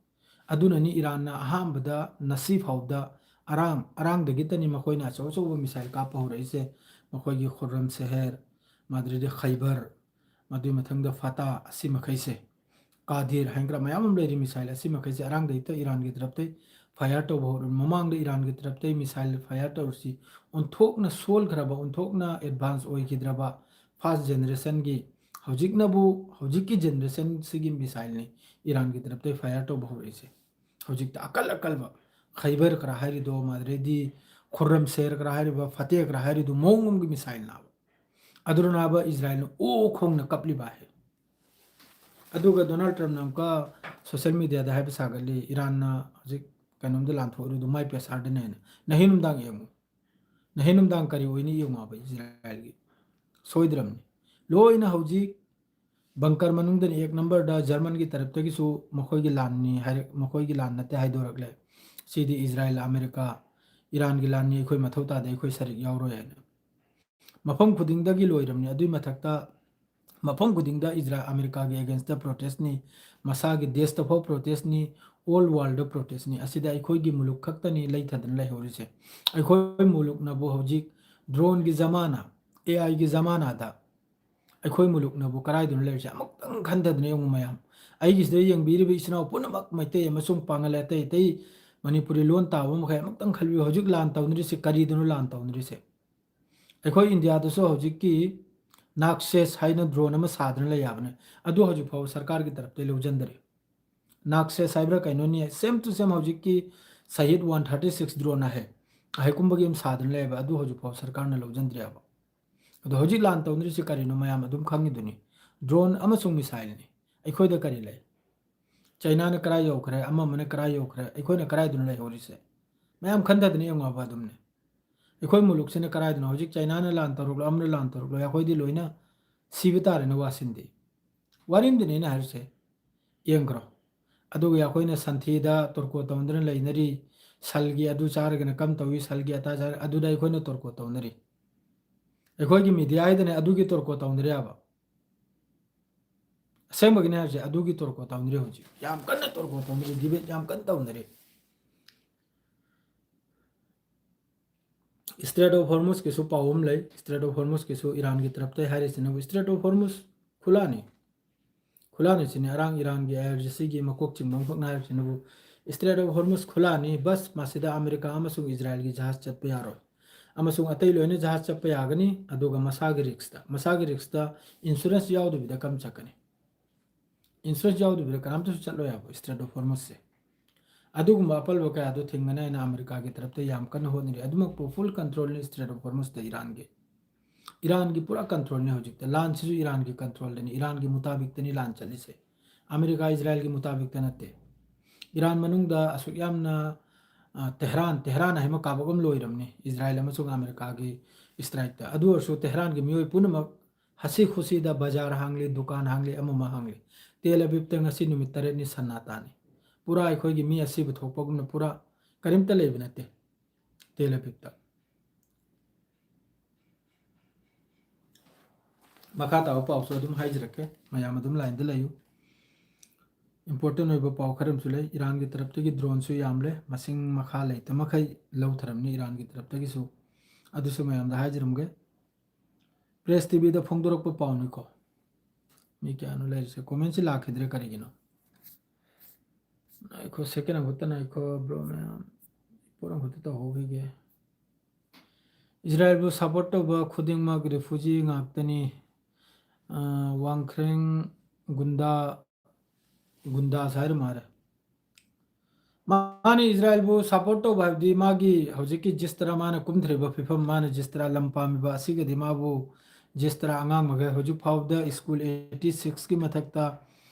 ꯑꯗꯨꯅꯅꯤ ꯏꯔꯥꯟꯅ ꯑꯍꯥꯟꯕꯗ ꯉꯁꯤ ꯐꯥꯎꯗ ꯑꯔꯥꯡ, ꯑꯔꯥꯡꯗꯒꯤꯇꯅꯤ ꯃꯈꯣꯏꯅ ꯑꯆꯧ ꯑꯆꯧꯕ missile ꯀꯥꯞꯄ ꯍꯧꯔꯛꯏꯁꯦ꯫ ꯃꯈꯣꯏꯒꯤ ꯈꯨꯔꯝ ꯁꯦꯍꯦꯔ, ꯃꯗꯨꯗꯩꯗꯤ ꯈꯩꯕꯔ, ꯃꯗꯨꯒꯤ ꯃꯊꯪꯗ ꯐꯇꯥ, ꯑꯁꯤ ꯃꯈꯩꯁꯦ꯫ ꯀꯥꯗꯤꯔ ꯍꯥꯏꯅ ꯈꯔ ꯃꯌꯥꯝ ꯑꯃ ꯂꯩꯔꯤ missile, ꯑꯁꯤ ꯃꯈꯩꯁꯦ ꯑꯔꯥꯡꯗ ꯍꯦꯛꯇ ꯏꯔꯥꯟꯒꯤ ꯇꯔꯞꯇꯩ fire ꯇꯧꯕ ꯍꯧꯔꯛꯏ꯫ ꯃꯃꯥꯡꯗ ꯏꯔꯥꯟꯒꯤ ꯇꯔꯞꯇꯩ missile fire ꯇꯧꯔꯤꯁꯤ ꯑꯣꯟꯊꯣꯛꯅ ꯁꯣꯜꯈ꯭ꯔꯕ, ꯑꯣꯟꯊꯣꯛꯅ advance ꯑꯣꯏꯈꯤꯗ꯭ꯔꯕ first generation ꯒꯤ, ꯍꯧꯖꯤꯛꯅꯕꯨ, ꯍꯧꯖꯤꯛꯀꯤ generation ꯁꯤꯒꯤ missile ꯅꯤ ꯏꯔꯥꯟꯒꯤ ꯇꯔꯞꯇꯩ fire ꯇꯧꯕ ꯍꯧꯔꯛꯏꯁꯦ꯫ ꯍꯧꯖꯤꯛꯇ ꯑꯀꯜ ꯑꯀꯜꯕ ꯈꯩꯕꯔ ꯈꯔ ꯍꯥꯏꯔꯤꯗꯣ, ꯃꯗꯨꯗꯩꯗꯤ ꯈꯨꯔꯝ ꯁꯦꯔ ꯈꯔ ꯍꯥꯏꯔꯤꯕ, ꯐꯇꯦ ꯈꯔ ꯍꯥꯏꯔꯤꯗꯣ ꯃꯑꯣꯡ ꯑꯃꯒꯤ missile ꯅꯥꯕ꯫ ꯑꯗꯨꯅ ꯅꯥꯕ ꯏꯖꯔꯥꯏꯜꯅ ꯑꯣ ꯈꯣꯡꯅ ꯀꯞꯂꯤꯕ ꯍꯥꯏ꯫ ꯑꯗꯨꯒ ꯗꯣꯅꯥꯜꯗ ꯇ꯭ꯔꯝꯞꯅ ꯑꯃꯨꯛꯀ social media ꯗ ꯍꯥꯏꯕ ꯁꯥꯒꯠꯂꯤ, ꯏꯔꯥꯟꯅ ꯍꯧꯖꯤꯛ ꯀꯩꯅꯣꯝꯗ ꯂꯥꯟꯊꯣꯛꯎꯔꯤꯗꯣ ꯃꯥꯏ ꯄꯩꯁꯥꯗꯅꯦꯅ꯫ ꯅꯍꯤ ꯅꯨꯡꯗꯥꯡ ꯌꯦꯡꯉꯨ, ꯅꯍꯤ ꯅꯨꯡꯗꯥꯡ ꯀꯔꯤ ꯑꯣꯏꯅꯤ ꯌꯦꯡꯉꯣ ꯍꯥꯏꯕ ꯏꯖꯔꯥꯏꯜꯒꯤ꯫ ꯁꯣꯏꯗ꯭ꯔꯕꯅꯤ꯫ ꯂꯣꯏꯅ ꯍꯧꯖꯤꯛ bunker ꯃꯅꯨꯡꯗꯅ ꯑꯦꯛ number ꯗ ꯖꯔꯃꯟꯒꯤ ꯇꯔꯞꯇꯒꯤꯁꯨ ꯃꯈꯣꯏꯒꯤ ꯂꯥꯟꯅꯤ ꯍꯥꯏꯔ-, ꯃꯈꯣꯏꯒꯤ ꯂꯥꯟ ꯅꯠꯇꯦ ꯍꯥꯏꯗꯣꯔꯛꯂꯦ꯫ ꯁꯤꯗꯤ ꯏꯖꯔꯥꯏꯜ, ꯑꯃꯦꯔꯤꯀꯥ, ꯏꯔꯥꯟꯒꯤ ꯂꯥꯟꯅꯤ, ꯑꯩꯈꯣꯏ ꯃꯊꯧ ꯇꯥꯗꯦ, ꯑꯩꯈꯣꯏ ꯁꯔꯨꯛ ꯌꯥꯎꯔꯣꯏ ꯍꯥꯏꯅ꯫ ꯃꯐꯝ ꯈꯨꯗꯤꯡꯗꯒꯤ ꯂꯣꯏꯔꯕꯅꯤ꯫ ꯑꯗꯨꯒꯤ ꯃꯊꯛꯇ ꯃꯐꯝ ꯈꯨꯗꯤꯡꯗ ꯏꯖꯔꯥ-, ꯑꯃꯦꯔꯤꯀꯥꯒꯤ against ꯇ protest ꯅꯤ, ꯃꯁꯥꯒꯤ ꯗꯦꯁꯇꯐꯥꯎ protest ꯅꯤ, all world ꯗ protest ꯅꯤ꯫ ꯑꯁꯤꯗ ꯑꯩꯈꯣꯏꯒꯤ ꯃꯨꯂꯨꯛ ꯈꯛꯇꯅꯤ ꯂꯩꯊꯗꯅ ꯂꯩꯍꯧꯔꯤꯁꯦ꯫ ꯑꯩꯈꯣꯏ ꯃꯨꯂꯨꯛꯅꯕꯨ ꯍꯧꯖꯤꯛ drone ꯒꯤ ꯖꯃꯥꯅꯥ, ꯑꯦ ꯑꯥꯏ ꯒꯤ ꯖꯃꯥꯅꯥꯗ ꯑꯩꯈꯣꯏ ꯃꯨꯂꯨꯛꯅꯕꯨ ꯀꯔꯥꯏꯗꯅꯣ ꯂꯩꯔꯤꯁꯦ? ꯑꯃꯨꯛꯇꯪ ꯈꯟꯊꯗꯅ ꯌꯦꯡꯉꯨ ꯃꯌꯥꯝ꯫ ꯑꯩꯒꯤꯁꯤꯗ ꯌꯦꯡꯕꯤꯔꯤꯕ ꯏꯆꯤꯟ ꯏꯅꯥꯎ ꯄꯨꯝꯅꯃꯛ, ꯃꯩꯇꯩ ꯑꯃꯁꯨꯡ ꯄꯥꯉꯜ ꯑꯇꯩ ꯑꯇꯩ ꯃꯅꯤꯄꯨꯔꯤ ꯂꯣꯟ ꯇꯥꯕ ꯃꯈꯩ ꯑꯃꯨꯛꯇꯪ ꯈꯜꯕꯤꯌꯨ꯫ ꯍꯧꯖꯤꯛ ꯂꯥꯟ ꯇꯧꯅꯔꯤꯁꯦ ꯀꯔꯤꯗꯅꯣ ꯂꯥꯟ ꯇꯧꯅꯔꯤꯁꯦ? ꯑꯩꯈꯣꯏ ꯏꯟꯗꯤꯌꯥꯗꯁꯨ ꯍꯧꯖꯤꯛꯀꯤ ꯅꯥꯛꯁꯦꯁ ꯍꯥꯏꯅ drone ꯑꯃ ꯁꯥꯗꯨꯅ ꯂꯩ ꯍꯥꯏꯕꯅꯦ꯫ ꯑꯗꯨ ꯍꯧꯖꯤꯛ ꯐꯥꯎꯕ ꯁꯔꯀꯥꯔꯒꯤ ꯇꯔꯞꯇꯩ ꯂꯧꯁꯤꯟꯗ꯭ꯔꯤ꯫ ꯅꯥꯛꯁꯦꯁ ꯍꯥꯏꯕ꯭ꯔꯥ ꯀꯩꯅꯣꯅꯤ, same to same ꯍꯧꯖꯤꯛꯀꯤ ꯁꯍꯤꯗ one thirty six drone ꯍꯥꯏ, ꯑꯍꯩꯀꯨꯝꯕꯒꯤ ꯑꯃ ꯁꯥꯗꯨꯅ ꯂꯩꯌꯦꯕ, ꯑꯗꯨ ꯍꯧꯖꯤꯛ ꯐꯥꯎꯕ ꯁꯔꯀꯥꯔꯅ ꯂꯧꯁꯤꯟꯗ꯭ꯔꯤ ꯍꯥꯏꯕ꯫ ꯑꯗꯣ ꯍꯧꯖꯤꯛ ꯂꯥꯟ ꯇꯧꯅꯔꯤꯁꯤ ꯀꯔꯤꯅꯣ ꯃꯌꯥꯝ ꯑꯗꯨꯝ ꯈꯪꯉꯤꯗꯨꯅꯤ꯫ Drone ꯑꯃꯁꯨꯡ missile ꯅꯤ꯫ ꯑꯩꯈꯣꯏꯗ ꯀꯔꯤ ꯂꯩ? ꯆꯩꯅꯥꯅ ꯀꯔꯥꯏ ꯌꯧꯈ꯭ꯔꯦ? ꯑꯃ ꯑꯃꯅ ꯀꯔꯥꯏ ꯌꯧꯈ꯭ꯔꯦ? ꯑꯩꯈꯣꯏꯅ ꯀꯔꯥꯏꯗꯅꯣ ꯂꯩꯍꯧꯔꯤꯁꯦ? ꯃꯌꯥꯝ ꯈꯟꯊꯗꯅ ꯌꯦꯡꯉꯣ ꯍꯥꯏꯕ ꯑꯗꯨꯝꯅꯦ꯫ ꯑꯩꯈꯣꯏ ꯃꯨꯂꯨꯛꯁꯤꯅ ꯀꯔꯥꯏꯗꯅꯣ? ꯍꯧꯖꯤꯛ ꯆꯩꯅꯥꯅ ꯂꯥꯟ ꯇꯧꯔꯛꯂꯣ, ꯑꯃꯅ ꯂꯥꯟ ꯇꯧꯔꯛꯂꯣ, ꯑꯩꯈꯣꯏꯗꯤ ꯂꯣꯏꯅ ꯁꯤꯕ ꯇꯥꯔꯦꯅꯦ ꯋꯥꯁꯤꯟꯗꯤ꯫ ꯋꯥꯔꯤꯝꯗꯅꯦ ꯑꯩꯅ ꯍꯥꯏꯔꯤꯁꯦ꯫ ꯌꯦꯡꯈ꯭ꯔꯣ꯫ ꯑꯗꯨꯒ ꯑꯩꯈꯣꯏꯅ ꯁꯟꯊꯤꯗ ꯇꯣꯔꯀꯣ ꯇꯧꯅꯗꯅ ꯂꯩꯅꯔꯤ, ꯁꯜꯒꯤ ꯑꯗꯨ ꯆꯥꯔꯒꯅ ꯀꯝ ꯇꯧꯏ, ꯁꯜꯒꯤ ꯑꯇꯥ ꯆꯥꯔ, ꯑꯗꯨꯗ ꯑꯩꯈꯣꯏꯅ ꯇꯣꯔꯀꯣ ꯇꯧꯅꯔꯤ꯫ ꯑꯩꯈꯣꯏꯒꯤ ꯃꯤꯗꯤꯌꯥ ꯍꯥꯏꯗꯅ ꯑꯗꯨꯒꯤ ꯇꯣꯔꯀꯣ ꯇꯧꯅꯔꯤ ꯍꯥꯏꯕ꯫ ꯑꯁꯦꯡꯕꯒꯤꯅꯦ ꯍꯥꯏꯕꯁꯦ, ꯑꯗꯨꯒꯤ ꯇꯣꯔꯀꯣ ꯇꯧꯅꯔꯤ ꯍꯧꯖꯤꯛ꯫ ꯌꯥꯝ ꯀꯟꯅ ꯇꯣꯔꯀꯣ ꯇꯧꯅꯔꯤ, ꯗꯤꯕꯦꯠ ꯌꯥꯝ ꯀꯟꯅ ꯇꯧꯅꯔꯤ꯫ Strait of Hormuzꯀꯤꯁꯨ ꯄꯥꯎ ꯑꯃ ꯂꯩ꯫ Strait of Hormuzꯀꯤꯁꯨ ꯏꯔꯥꯟꯒꯤ ꯇꯔꯞꯇ ꯍꯥꯏꯔꯤꯁꯤꯅꯕꯨ, Strait of Hormuz ꯈꯨꯂꯥꯅꯤ꯫ ꯈꯨꯂꯥꯅꯤ ꯁꯤꯅꯤ ꯑꯔꯥꯡ ꯏꯔꯥꯟꯒꯤ IRGCꯒꯤ ꯃꯀꯣꯛ ꯆꯤꯡꯕ ꯑꯃꯈꯛꯅ ꯍꯥꯏꯔꯤꯁꯤꯅꯕꯨ, Strait of Hormuz ꯈꯨꯂꯥꯅꯤ, ꯕꯁ ꯃꯁꯤꯗ ꯑꯃꯦꯔꯤꯀꯥ ꯑꯃꯁꯨꯡ ꯏꯖꯔꯥꯏꯜꯒꯤ ꯖꯍꯥꯖ ꯆꯠꯄ ꯌꯥꯔꯣꯏ꯫ ꯑꯃꯁꯨꯡ ꯑꯇꯩ ꯂꯣꯏꯅ ꯖꯍꯥꯖ ꯆꯠꯄ ꯌꯥꯒꯅꯤ, ꯑꯗꯨꯒ ꯃꯁꯥꯒꯤ riskꯇ, ꯃꯁꯥꯒꯤ riskꯇ insurance ꯌꯥꯎꯗꯕꯤꯗ ꯀꯝ ꯆꯠꯀꯅꯤ? Insurance ꯌꯥꯎꯗꯕꯤꯗ ꯀꯅꯥꯝꯇꯁꯨ ꯆꯠꯂꯣꯏ ꯍꯥꯏꯕ Strait of Hormuzꯁꯦ꯫ ꯑꯗꯨꯒꯨꯝꯕ ꯑꯄꯜꯕ ꯀꯌꯥꯗꯣ ꯊꯤꯡꯒꯅꯤ ꯍꯥꯏꯅ ꯑꯃꯦꯔꯤꯀꯥꯒꯤ ꯇꯔꯞꯇ ꯌꯥꯝ ꯀꯟꯅ ꯍꯣꯠꯅꯔꯤ꯫ ꯑꯗꯨꯃꯛꯄꯨ full controlꯅꯤ Strait of Hormuzꯇ ꯏꯔꯥꯟꯒꯤ꯫ ꯏꯔꯥꯟꯒꯤ ꯄꯨꯔꯥ controlꯅꯤ ꯍꯧꯖꯤꯛꯇ꯫ ꯂꯥꯟꯁꯤꯁꯨ ꯏꯔꯥꯟꯒꯤ controlꯗꯅꯤ, ꯏꯔꯥꯟꯒꯤ ꯃꯨꯇꯥꯕꯤꯛꯇꯅꯤ ꯂꯥꯟ ꯆꯠꯂꯤꯁꯦ꯫ ꯑꯃꯦꯔꯤꯀꯥ ꯏꯖꯔꯥꯏꯜꯒꯤ ꯃꯨꯇꯥꯕꯤꯛꯇ ꯅꯠꯇꯦ꯫ ꯏꯔꯥꯟ ꯃꯅꯨꯡꯗ ꯑꯁꯨꯛ ꯌꯥꯝꯅ, ꯑ, ꯇꯦꯍꯔꯥꯟ, ꯇꯦꯍꯔꯥꯟ ꯍꯥꯏꯃ ꯀꯥꯕꯛ ꯑꯃ ꯂꯣꯏꯔꯝꯅꯤ ꯏꯖꯔꯥꯏꯜ ꯑꯃꯁꯨꯡ ꯑꯃꯦꯔꯤꯀꯥꯒꯤ strikeꯇ꯫ ꯑꯗꯨ ꯑꯣꯏꯔꯁꯨ ꯇꯦꯍꯔꯥꯟꯒꯤ ꯃꯤꯑꯣꯏ ꯄꯨꯝꯅꯃꯛ ꯍꯁꯤ ꯈꯨꯁꯤꯗ ꯕꯖꯥꯔ ꯍꯥꯡꯂꯤ, ꯗꯨꯀꯥꯟ ꯍꯥꯡꯂꯤ, ꯑꯃ ꯑꯃ ꯍꯥꯡꯂꯤ꯫ ꯇꯦꯜ ꯑꯕꯤꯕꯇ ꯉꯁꯤ ꯅꯨꯃꯤꯠ ꯇꯔꯦꯠꯅꯤ ꯁꯟꯅꯥꯇꯥꯅꯤ꯫ ꯄꯨꯔꯥ ꯑꯩꯈꯣꯏꯒꯤ ꯃꯤ ꯑꯁꯤꯕ ꯊꯣꯛꯄꯒꯨꯝꯅ ꯄꯨꯔꯥ ꯀꯔꯤꯝꯇ ꯂꯩꯕ ꯅꯠꯇꯦ ꯇꯦꯜ ꯑꯕꯤꯕꯇ꯫ ꯃꯈꯥ ꯇꯥꯕ ꯄꯥꯎꯁꯨ ꯑꯗꯨꯝ ꯍꯥꯏꯖꯔꯛꯀꯦ, ꯃꯌꯥꯝ ꯑꯗꯨꯝ lineꯗ ꯂꯩꯌꯨ꯫ Important ꯑꯣꯏꯕ ꯄꯥꯎ ꯈꯔ ꯑꯃꯁꯨ ꯂꯩ꯫ ꯏꯔꯥꯟꯒꯤ ꯇꯔꯞꯇꯒꯤ droneꯁꯨ ꯌꯥꯝꯂꯦ, ꯃꯁꯤꯡ ꯃꯈꯥ ꯂꯩꯇ ꯃꯈꯩ ꯂꯧꯊꯔꯝꯅꯤ ꯏꯔꯥꯟꯒꯤ ꯇꯔꯞꯇꯒꯤꯁꯨ꯫ ꯑꯗꯨꯁꯨ ꯃꯌꯥꯝꯗ ꯍꯥꯏꯖꯔꯝꯒꯦ꯫ Press TVꯗ ꯐꯣꯡꯗꯣꯔꯛꯄ ꯄꯥꯎꯅꯤꯀꯣ꯫ ꯃꯤ ꯀꯌꯥꯅꯣ ꯂꯩꯔꯤꯁꯦ? Commentꯁꯤ ꯂꯥꯛꯈꯤꯗ꯭ꯔꯦ ꯀꯔꯤꯒꯤꯅꯣ? ꯉꯥꯏꯈꯣ, second ꯑꯃꯈꯛꯇ ꯉꯥꯏꯈꯣ bro ꯃꯌꯥꯝ, ꯄꯣꯠ ꯑꯃꯈꯛꯇ ꯇꯧꯍꯧꯈꯤꯒꯦ꯫ ꯏꯖꯔꯥꯏꯜꯕꯨ support ꯇꯧꯕ ꯈꯨꯗꯤꯡꯃꯛ refugee ꯉꯥꯛꯇꯅꯤ꯫ ꯑ, ꯋꯥꯡꯈ꯭ꯔꯦꯡ ꯒꯨꯟꯗꯥ, ꯒꯨꯟꯗꯥꯁ ꯍꯥꯏꯔ ꯃꯥꯜꯂꯦ꯫ ꯃꯥꯅ ꯏꯖꯔꯥꯏꯜꯕꯨ support ꯇꯧꯕ ꯍꯥꯏꯕꯗꯤ ꯃꯥꯒꯤ ꯍꯧꯖꯤꯛꯀꯤ ꯖꯤꯁꯇ꯭ꯔꯥ ꯃꯥꯅ ꯀꯨꯝꯊꯔꯤꯕ ꯐꯤꯕꯝ, ꯃꯥꯅ ꯖꯤꯁꯇ꯭ꯔꯥ ꯂꯝ ꯄꯥꯝꯃꯤꯕ ꯑꯁꯤꯒꯗꯤ ꯃꯥꯕꯨ ꯖꯤꯁꯇ꯭ꯔꯥ ꯑꯉꯥꯡ ꯃꯈꯩ ꯍꯧꯖꯤꯛ ꯐꯥꯎꯕꯗ school eighty sixꯀꯤ ꯃꯊꯛꯇ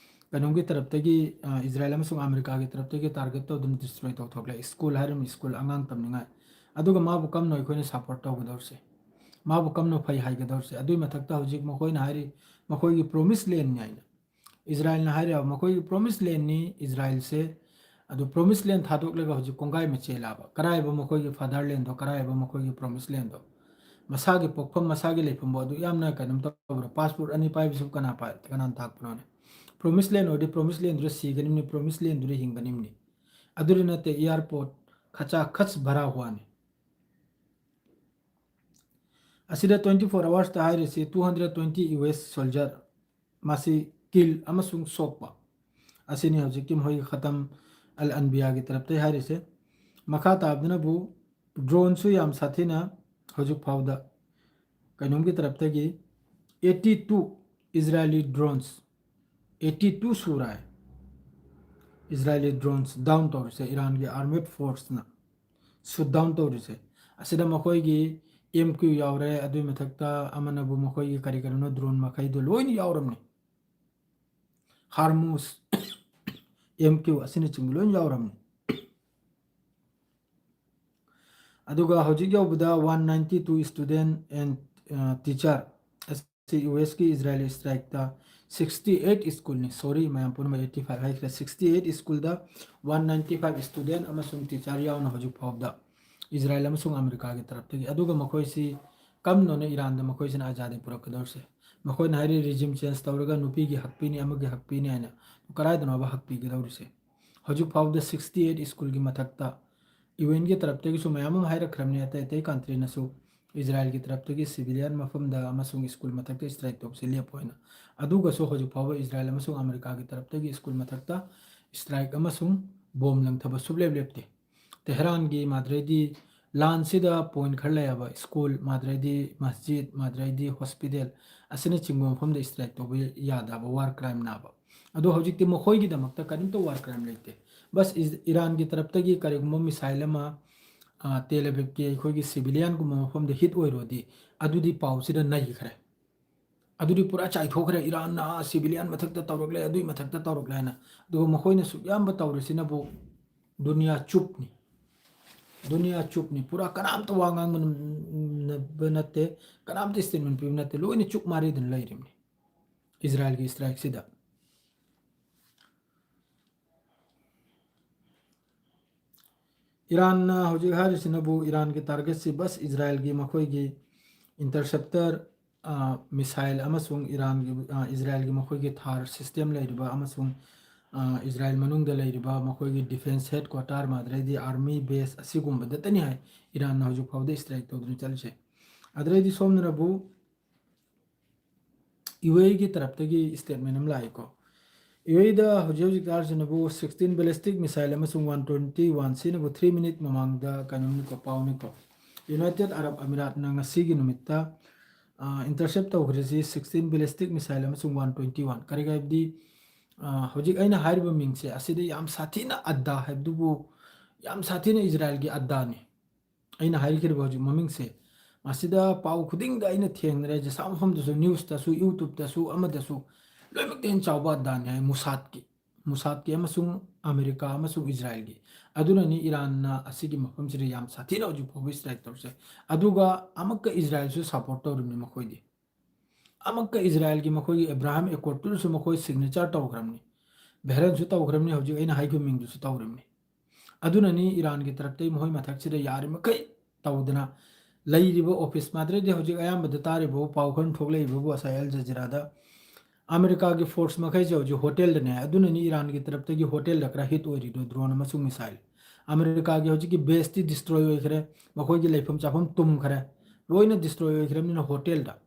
ꯀꯩꯅꯣꯝꯒꯤ ꯇꯔꯞꯇꯒꯤ, ꯑ, ꯏꯖꯔꯥꯏꯜ ꯑꯃꯁꯨꯡ ꯑꯃꯦꯔꯤꯀꯥꯒꯤ ꯇꯔꯞꯇꯒꯤ target ꯇꯧꯗꯨꯅ destroy ꯇꯧꯊꯣꯛꯂꯦ꯫ School ꯍꯥꯏꯔꯤꯕ school ꯑꯉꯥꯡ ꯇꯝꯅꯤꯡꯉꯥꯏ꯫ ꯑꯗꯨꯒ ꯃꯥꯕꯨ ꯀꯝꯅꯣ ꯑꯩꯈꯣꯏꯅ support ꯇꯧꯒꯗꯧꯔꯤꯁꯦ? ꯃꯥꯕꯨ ꯀꯝꯅꯣ ꯐꯩ ꯍꯥꯏꯒꯗꯧꯔꯤꯁꯦ? ꯑꯗꯨꯒꯤ ꯃꯊꯛꯇ ꯍꯧꯖꯤꯛ ꯃꯈꯣꯏꯅ ꯍꯥꯏꯔꯤ, ꯃꯈꯣꯏꯒꯤ promise landꯅꯤ ꯍꯥꯏꯅ꯫ ꯏꯖꯔꯥꯏꯜꯅ ꯍꯥꯏꯔꯤꯕ ꯃꯈꯣꯏꯒꯤ promise landꯅꯤ, ꯏꯖꯔꯥꯏꯜꯁꯦ, ꯑꯗꯨ promised land ꯊꯥꯗꯣꯛꯂꯒ ꯍꯧꯖꯤꯛ ꯀꯣꯡꯒꯥꯏ ꯑꯃ ꯆꯦꯜꯂꯛꯑꯕ꯫ ꯀꯔꯥꯏꯕ ꯃꯈꯣꯏꯒꯤ fatherland ꯗꯣ, ꯀꯔꯥꯏꯕ ꯃꯈꯣꯏꯒꯤ promised land ꯗꯣ? ꯃꯁꯥꯒꯤ ꯄꯣꯛꯐꯝ, ꯃꯁꯥꯒꯤ ꯂꯩꯐꯝꯕꯨ ꯑꯗꯨ ꯌꯥꯝꯅ ꯀꯩꯅꯣꯝ ꯇꯧꯕ꯭ꯔꯣ? Passport ꯑꯅꯤ ꯄꯥꯏꯕꯁꯤꯕꯨ ꯀꯅꯥ ꯄꯥꯏ-, ꯀꯅꯥꯅ ꯇꯥꯛꯄꯅꯣꯅꯦ? Promised land ꯑꯣꯏꯔꯗꯤ promised land ꯗꯨꯗ ꯁꯤꯒꯅꯤꯝꯅꯤ, promised land ꯗꯨꯗ ꯍꯤꯡꯒꯅꯤꯝꯅꯤ꯫ ꯑꯗꯨꯗꯤ ꯅꯠꯇꯦ, airport ꯈꯆꯥ ꯈꯆ ꯚꯔꯥ ꯍꯨꯋꯥꯅꯤ꯫ ꯑꯁꯤꯗ twenty four hours ꯇ ꯍꯥꯏꯔꯤꯁꯤ two hundred twenty U S soldier ꯃꯁꯤ kill ꯑꯃꯁꯨꯡ ꯁꯣꯛꯄ ꯑꯁꯤꯅꯤ ꯍꯧꯖꯤꯛꯀꯤ ꯃꯈꯣꯏꯒꯤ ꯈꯇꯝ ꯑꯜ ꯑꯟꯕꯤꯌꯥꯒꯤ ꯇꯔꯞꯇꯒꯤ ꯍꯥꯏꯔꯤꯁꯦ꯫ ꯃꯈꯥ ꯇꯥꯕꯗꯅꯕꯨ drone ꯁꯨ ꯌꯥꯝ ꯁꯥꯊꯤꯅ ꯍꯧꯖꯤꯛ ꯐꯥꯎꯗ ꯀꯩꯅꯣꯝꯒꯤ ꯇꯔꯞꯇꯒꯤ eighty two Israeli drones, eighty two ꯁꯨꯔꯦ Israeli drones down ꯇꯧꯔꯤꯁꯦ ꯏꯔꯥꯟꯒꯤ armed force ꯅ꯫ Shoot down ꯇꯧꯔꯤꯁꯦ꯫ ꯑꯁꯤꯗ ꯃꯈꯣꯏꯒꯤ M Q ꯌꯥꯎꯔꯦ, ꯑꯗꯨꯒꯤ ꯃꯊꯛꯇ ꯑꯃꯅꯕꯨ ꯃꯈꯣꯏꯒꯤ ꯀꯔꯤ ꯀꯔꯤꯅꯣ drone ꯃꯈꯩꯗꯣ ꯂꯣꯏꯅ ꯌꯥꯎꯔꯝꯅꯤ꯫ HIMARS, M Q ꯑꯁꯤꯅꯆꯤꯡꯕ ꯂꯣꯏꯅ ꯌꯥꯎꯔꯝꯅꯤ꯫ ꯑꯗꯨꯒ ꯍꯧꯖꯤꯛ ꯌꯧꯕꯗ one ninety two student and, ꯑ, teacher ꯁꯤ U S ꯀꯤ Israeli strike ꯇ sixty eight school ꯅꯤ, sorry ꯃꯌꯥꯝ ꯄꯨꯝꯅꯃꯛ eighty five ꯍꯥꯏꯈ꯭ꯔꯦ, sixty eight school ꯗ one ninety five student ꯑꯃꯁꯨꯡ teacher ꯌꯥꯎꯅ ꯍꯧꯖꯤꯛ ꯐꯥꯎꯕꯗ ꯏꯖꯔꯥꯏꯜ ꯑꯃꯁꯨꯡ ꯑꯃꯦꯔꯤꯀꯥꯒꯤ ꯇꯔꯞꯇꯒꯤ꯫ ꯑꯗꯨꯒ ꯃꯈꯣꯏꯁꯤ ꯀꯔꯝꯅꯅꯣ ꯏꯔꯥꯟꯗ ꯃꯈꯣꯏꯁꯤꯅ ꯑꯖꯥꯗꯤ ꯄꯨꯔꯛꯀꯗꯧꯔꯤꯁꯦ? ꯃꯈꯣꯏꯅ ꯍꯥꯏꯔꯤ regime change ꯇꯧꯔꯒ ꯅꯨꯄꯤꯒꯤ ꯍꯛ ꯄꯤꯅꯤ, ꯑꯃꯒꯤ ꯍꯛ ꯄꯤꯅꯤ ꯍꯥꯏꯅ꯫ ꯀꯗꯥꯏꯗꯅꯣꯕ ꯍꯛ ꯄꯤꯒꯗꯧꯔꯤꯁꯦ? ꯍꯧꯖꯤꯛ ꯐꯥꯎꯕꯗ sixty eight school ꯒꯤ ꯃꯊꯛꯇ U N ꯒꯤ ꯇꯔꯞꯇꯒꯤꯁꯨ ꯃꯌꯥꯝ ꯑꯃ ꯍꯥꯏꯔꯛꯈ꯭ꯔꯕꯅꯤ, ꯑꯇꯩ ꯑꯇꯩ country ꯅꯁꯨ ꯏꯖꯔꯥꯏꯜꯒꯤ ꯇꯔꯞꯇꯒꯤ civilian ꯃꯐꯝꯗ ꯑꯃꯁꯨꯡ school ꯃꯊꯛꯇ strike ꯇꯧꯕꯁꯦ ꯂꯦꯞꯄꯣ ꯍꯥꯏꯅ꯫ ꯑꯗꯨꯒꯁꯨ ꯍꯧꯖꯤꯛ ꯐꯥꯎꯕ ꯏꯖꯔꯥꯏꯜ ꯑꯃꯁꯨꯡ ꯑꯃꯦꯔꯤꯀꯥꯒꯤ ꯇꯔꯞꯇꯒꯤ school ꯃꯊꯛꯇ strike ꯑꯃꯁꯨꯡ bomb ꯂꯪꯊꯕ ꯁꯨꯛꯂꯦꯞ ꯂꯦꯞꯇꯦ꯫ ꯇꯦꯍꯔꯥꯟꯒꯤ ꯃꯥꯗ꯭ꯔꯩꯗꯤ ꯂꯥꯟꯁꯤꯗ point ꯈꯔ ꯂꯩꯌꯦꯕ, school, ꯃꯥꯗ꯭ꯔꯩꯗꯤ ꯃꯁꯖꯤꯗ, ꯃꯥꯗ꯭ꯔꯩꯗꯤ hospital ꯑꯁꯤꯅꯆꯤꯡꯕ ꯃꯐꯝꯗ strike ꯇꯧꯕ ꯌꯥꯗꯕ, war crime ꯅꯥꯕ꯫ ꯑꯗꯣ ꯍꯧꯖꯤꯛꯇꯤ ꯃꯈꯣꯏꯒꯤꯗꯃꯛꯇ ꯀꯔꯤꯝꯇ war crime ꯂꯩꯇꯦ꯫ ꯕꯁ ꯏꯖ-, ꯏꯔꯥꯟꯒꯤ ꯇꯔꯞꯇꯒꯤ ꯀꯔꯤꯒꯨꯝꯕ missile ꯑꯃ, ꯑ, ꯇꯦꯜ ꯑꯕꯤꯕꯀꯤ ꯑꯩꯈꯣꯏꯒꯤ civilian ꯒꯨꯝꯕ ꯃꯐꯝꯗ hit ꯑꯣꯏꯔꯨꯔꯗꯤ ꯑꯗꯨꯗꯤ ꯄꯥꯎꯁꯤꯗ ꯅꯩꯈ꯭ꯔꯦ꯫ ꯑꯗꯨꯗꯤ ꯄꯨꯔꯥ ꯆꯥꯏꯊꯣꯛꯈ꯭ꯔꯦ, ꯏꯔꯥꯟꯅ civilian ꯃꯊꯛꯇ ꯇꯧꯔꯛꯂꯦ, ꯑꯗꯨꯏ ꯃꯊꯛꯇ ꯇꯧꯔꯛꯂꯦ ꯍꯥꯏꯅ꯫ ꯑꯗꯨꯒ ꯃꯈꯣꯏꯅ ꯁꯨꯛ ꯌꯥꯝꯕ ꯇꯧꯔꯤꯁꯤꯅꯕꯨ ꯗꯨꯅꯤꯌꯥ ꯆꯨꯞꯅꯤ꯫ ꯗꯨꯅꯤꯌꯥ ꯆꯨꯞꯅꯤ꯫ ꯄꯨꯔꯥ ꯀꯅꯥꯝꯇ ꯋꯥ ꯉꯥꯡꯕ ꯅ-, ꯅꯠꯇꯦ, ꯀꯅꯥꯝꯇ statement ꯄꯤꯕ ꯅꯠꯇꯦ, ꯂꯣꯏꯅ ꯆꯨꯞ ꯃꯥꯔꯤꯗꯨꯅ ꯂꯩꯔꯤꯕꯅꯤ ꯏꯖꯔꯥꯏꯜꯒꯤ strike ꯁꯤꯗ꯫ ꯏꯔꯥꯟꯅ ꯍꯧꯖꯤꯛ ꯍꯥꯏꯔꯤꯁꯤꯅꯕꯨ ꯏꯔꯥꯟꯒꯤ targetꯁꯤ ꯕꯁ ꯏꯖꯔꯥꯏꯜꯒꯤ ꯃꯈꯣꯏꯒꯤ interceptor, ꯑ, missile ꯑꯃꯁꯨꯡ ꯏꯔꯥꯟꯒꯤ, ꯑ, ꯏꯖꯔꯥꯏꯜꯒꯤ ꯃꯈꯣꯏꯒꯤ THAAD system ꯂꯩꯔꯤꯕ ꯑꯃꯁꯨꯡ, ꯑ, ꯏꯖꯔꯥꯏꯜ ꯃꯅꯨꯡꯗ ꯂꯩꯔꯤꯕ ꯃꯈꯣꯏꯒꯤ defence headquarter, ꯑꯗꯩꯗꯤ army base ꯑꯁꯤꯒꯨꯝꯕꯗꯇꯅꯤ ꯍꯥꯏ ꯏꯔꯥꯟꯅ ꯍꯧꯖꯤꯛ ꯐꯥꯎꯕꯗ strike ꯇꯧꯗꯨꯅ ꯆꯠꯂꯤꯁꯦ꯫ ꯑꯗꯩꯗꯤ ꯁꯣꯝꯗꯅꯕꯨ UAEꯒꯤ ꯇꯔꯞꯇꯒꯤ statement ꯑꯃ ꯂꯥꯛꯏꯀꯣ꯫ UAEꯗ ꯍꯧꯖꯤꯛ ꯍꯧꯖꯤꯛ ꯇꯥꯔꯤꯁꯤꯅꯕꯨ sixteen ballistic missile ꯑꯃꯁꯨꯡ one twenty one, ꯁꯤꯅꯕꯨ three minute ꯃꯃꯥꯡꯗ ꯀꯩꯅꯣꯝꯅꯤꯀꯣ, ꯄꯥꯎꯅꯤꯀꯣ꯫ United Arab Emiratesꯅ ꯉꯁꯤꯒꯤ ꯅꯨꯃꯤꯠꯇ, ꯑ, intercept ꯇꯧꯈ꯭ꯔꯤꯁꯤ sixteen ballistic missile ꯑꯃꯁꯨꯡ one twenty one꯫ ꯀꯔꯤꯒꯤ ꯍꯥꯏꯕꯗꯤ, ꯑ, ꯍꯧꯖꯤꯛ ꯑꯩꯅ ꯍꯥꯏꯔꯤꯕ ꯃꯤꯡꯁꯦ ꯑꯁꯤꯗ ꯌꯥꯝ ꯁꯥꯊꯤꯅ ꯑꯗꯥ ꯍꯥꯏꯕꯗꯨꯕꯨ, ꯌꯥꯝ ꯁꯥꯊꯤꯅ ꯏꯖꯔꯥꯏꯜꯒꯤ ꯑꯗꯥꯅꯤ꯫ ꯑꯩꯅ ꯍꯥꯏꯈ꯭ꯔꯤꯕ ꯍꯧꯖꯤꯛ ꯃꯃꯤꯡꯁꯦ, ꯃꯁꯤꯗ ꯄꯥꯎ ꯈꯨꯗꯤꯡꯗ ꯑꯩꯅ ꯊꯦꯡꯅꯔꯦ, ꯖꯁꯥ ꯃꯐꯝꯗꯁꯨ, newsꯇꯁꯨ, YouTubeꯇꯁꯨ, ꯑꯃꯗꯁꯨ, ꯂꯣꯏꯅꯃꯛꯇ ꯍꯦꯟꯅ ꯆꯥꯎꯕ ꯑꯗꯥꯅꯤ ꯍꯥꯏ ꯃꯨꯁꯥꯗꯀꯤ꯫ ꯃꯨꯁꯥꯗꯀꯤ ꯑꯃꯁꯨꯡ ꯑꯃꯦꯔꯤꯀꯥ ꯑꯃꯁꯨꯡ ꯏꯖꯔꯥꯏꯜꯒꯤ꯫ ꯑꯗꯨꯅꯅꯤ ꯏꯔꯥꯟꯅ ꯑꯁꯤꯒꯤ ꯃꯐꯝꯁꯤꯗ ꯌꯥꯝ ꯁꯥꯊꯤꯅ ꯍꯧꯖꯤꯛ ꯐꯥꯎꯕ strike ꯇꯧꯔꯤꯁꯦ꯫ ꯑꯗꯨꯒ ꯑꯃꯨꯛꯀ ꯏꯖꯔꯥꯏꯜꯁꯨ support ꯇꯧꯔꯤꯕꯅꯤ ꯃꯈꯣꯏꯗꯤ꯫ ꯑꯃꯨꯛꯀ ꯏꯖꯔꯥꯏꯜꯒꯤ ꯃꯈꯣꯏꯒꯤ ꯑꯦꯕ꯭ꯔꯥꯍꯥꯝ ꯑꯦꯀꯣꯔꯗꯇꯨꯗꯁꯨ ꯃꯈꯣꯏ signature ꯇꯧꯈ꯭ꯔꯕꯅꯤ꯫ ꯕꯦꯍꯔꯟꯁꯨ ꯇꯧꯈ꯭ꯔꯕꯅꯤ, ꯍꯧꯖꯤꯛ ꯑꯩꯅ ꯍꯥꯏꯈꯤꯕ ꯃꯤꯡꯗꯨꯁꯨ ꯇꯧꯈ꯭ꯔꯕꯅꯤ꯫ ꯑꯗꯨꯅꯅꯤ ꯏꯔꯥꯟꯒꯤ ꯇꯔꯞꯇꯒꯤ ꯃꯈꯣꯏ ꯃꯊꯛꯁꯤꯗ ꯌꯥꯔꯤꯃꯈꯩ ꯇꯧꯗꯅ ꯂꯩꯔꯤꯕ office ꯃꯥꯗ꯭ꯔꯦꯗꯤ ꯍꯧꯖꯤꯛ ꯑꯌꯥꯝꯕꯗ ꯇꯥꯔꯤꯕ ꯄꯥꯎ ꯈꯔ ꯊꯣꯛꯂꯛꯏꯕꯕꯨ ꯉꯁꯥꯏ ꯑꯜ ꯖꯖꯤꯔꯥꯗ ꯑꯃꯦꯔꯤꯀꯥꯒꯤ force ꯃꯈꯩꯁꯦ ꯍꯧꯖꯤꯛ ꯍꯣꯇꯦꯜꯗꯅꯦ꯫ ꯑꯗꯨꯅꯅꯤ ꯏꯔꯥꯟꯒꯤ ꯇꯔꯞꯇꯒꯤ ꯍꯣꯇꯦꯜꯗ ꯈꯔ hit ꯑꯣꯏꯔꯤꯗꯣ drone ꯑꯃꯁꯨꯡ missile꯫ ꯑꯃꯦꯔꯤꯀꯥꯒꯤ ꯍꯧꯖꯤꯛꯀꯤ baseꯇꯤ destroy ꯑꯣꯏꯈ꯭ꯔꯦ, ꯃꯈꯣꯏꯒꯤ ꯂꯩꯐꯝ ꯆꯥꯐꯝ ꯇꯨꯝꯈ꯭ꯔꯦ, ꯂꯣꯏꯅ destroy ꯑꯣꯏꯈ꯭ꯔꯕꯅꯤꯅ ꯍꯣꯇꯦꯜꯗ,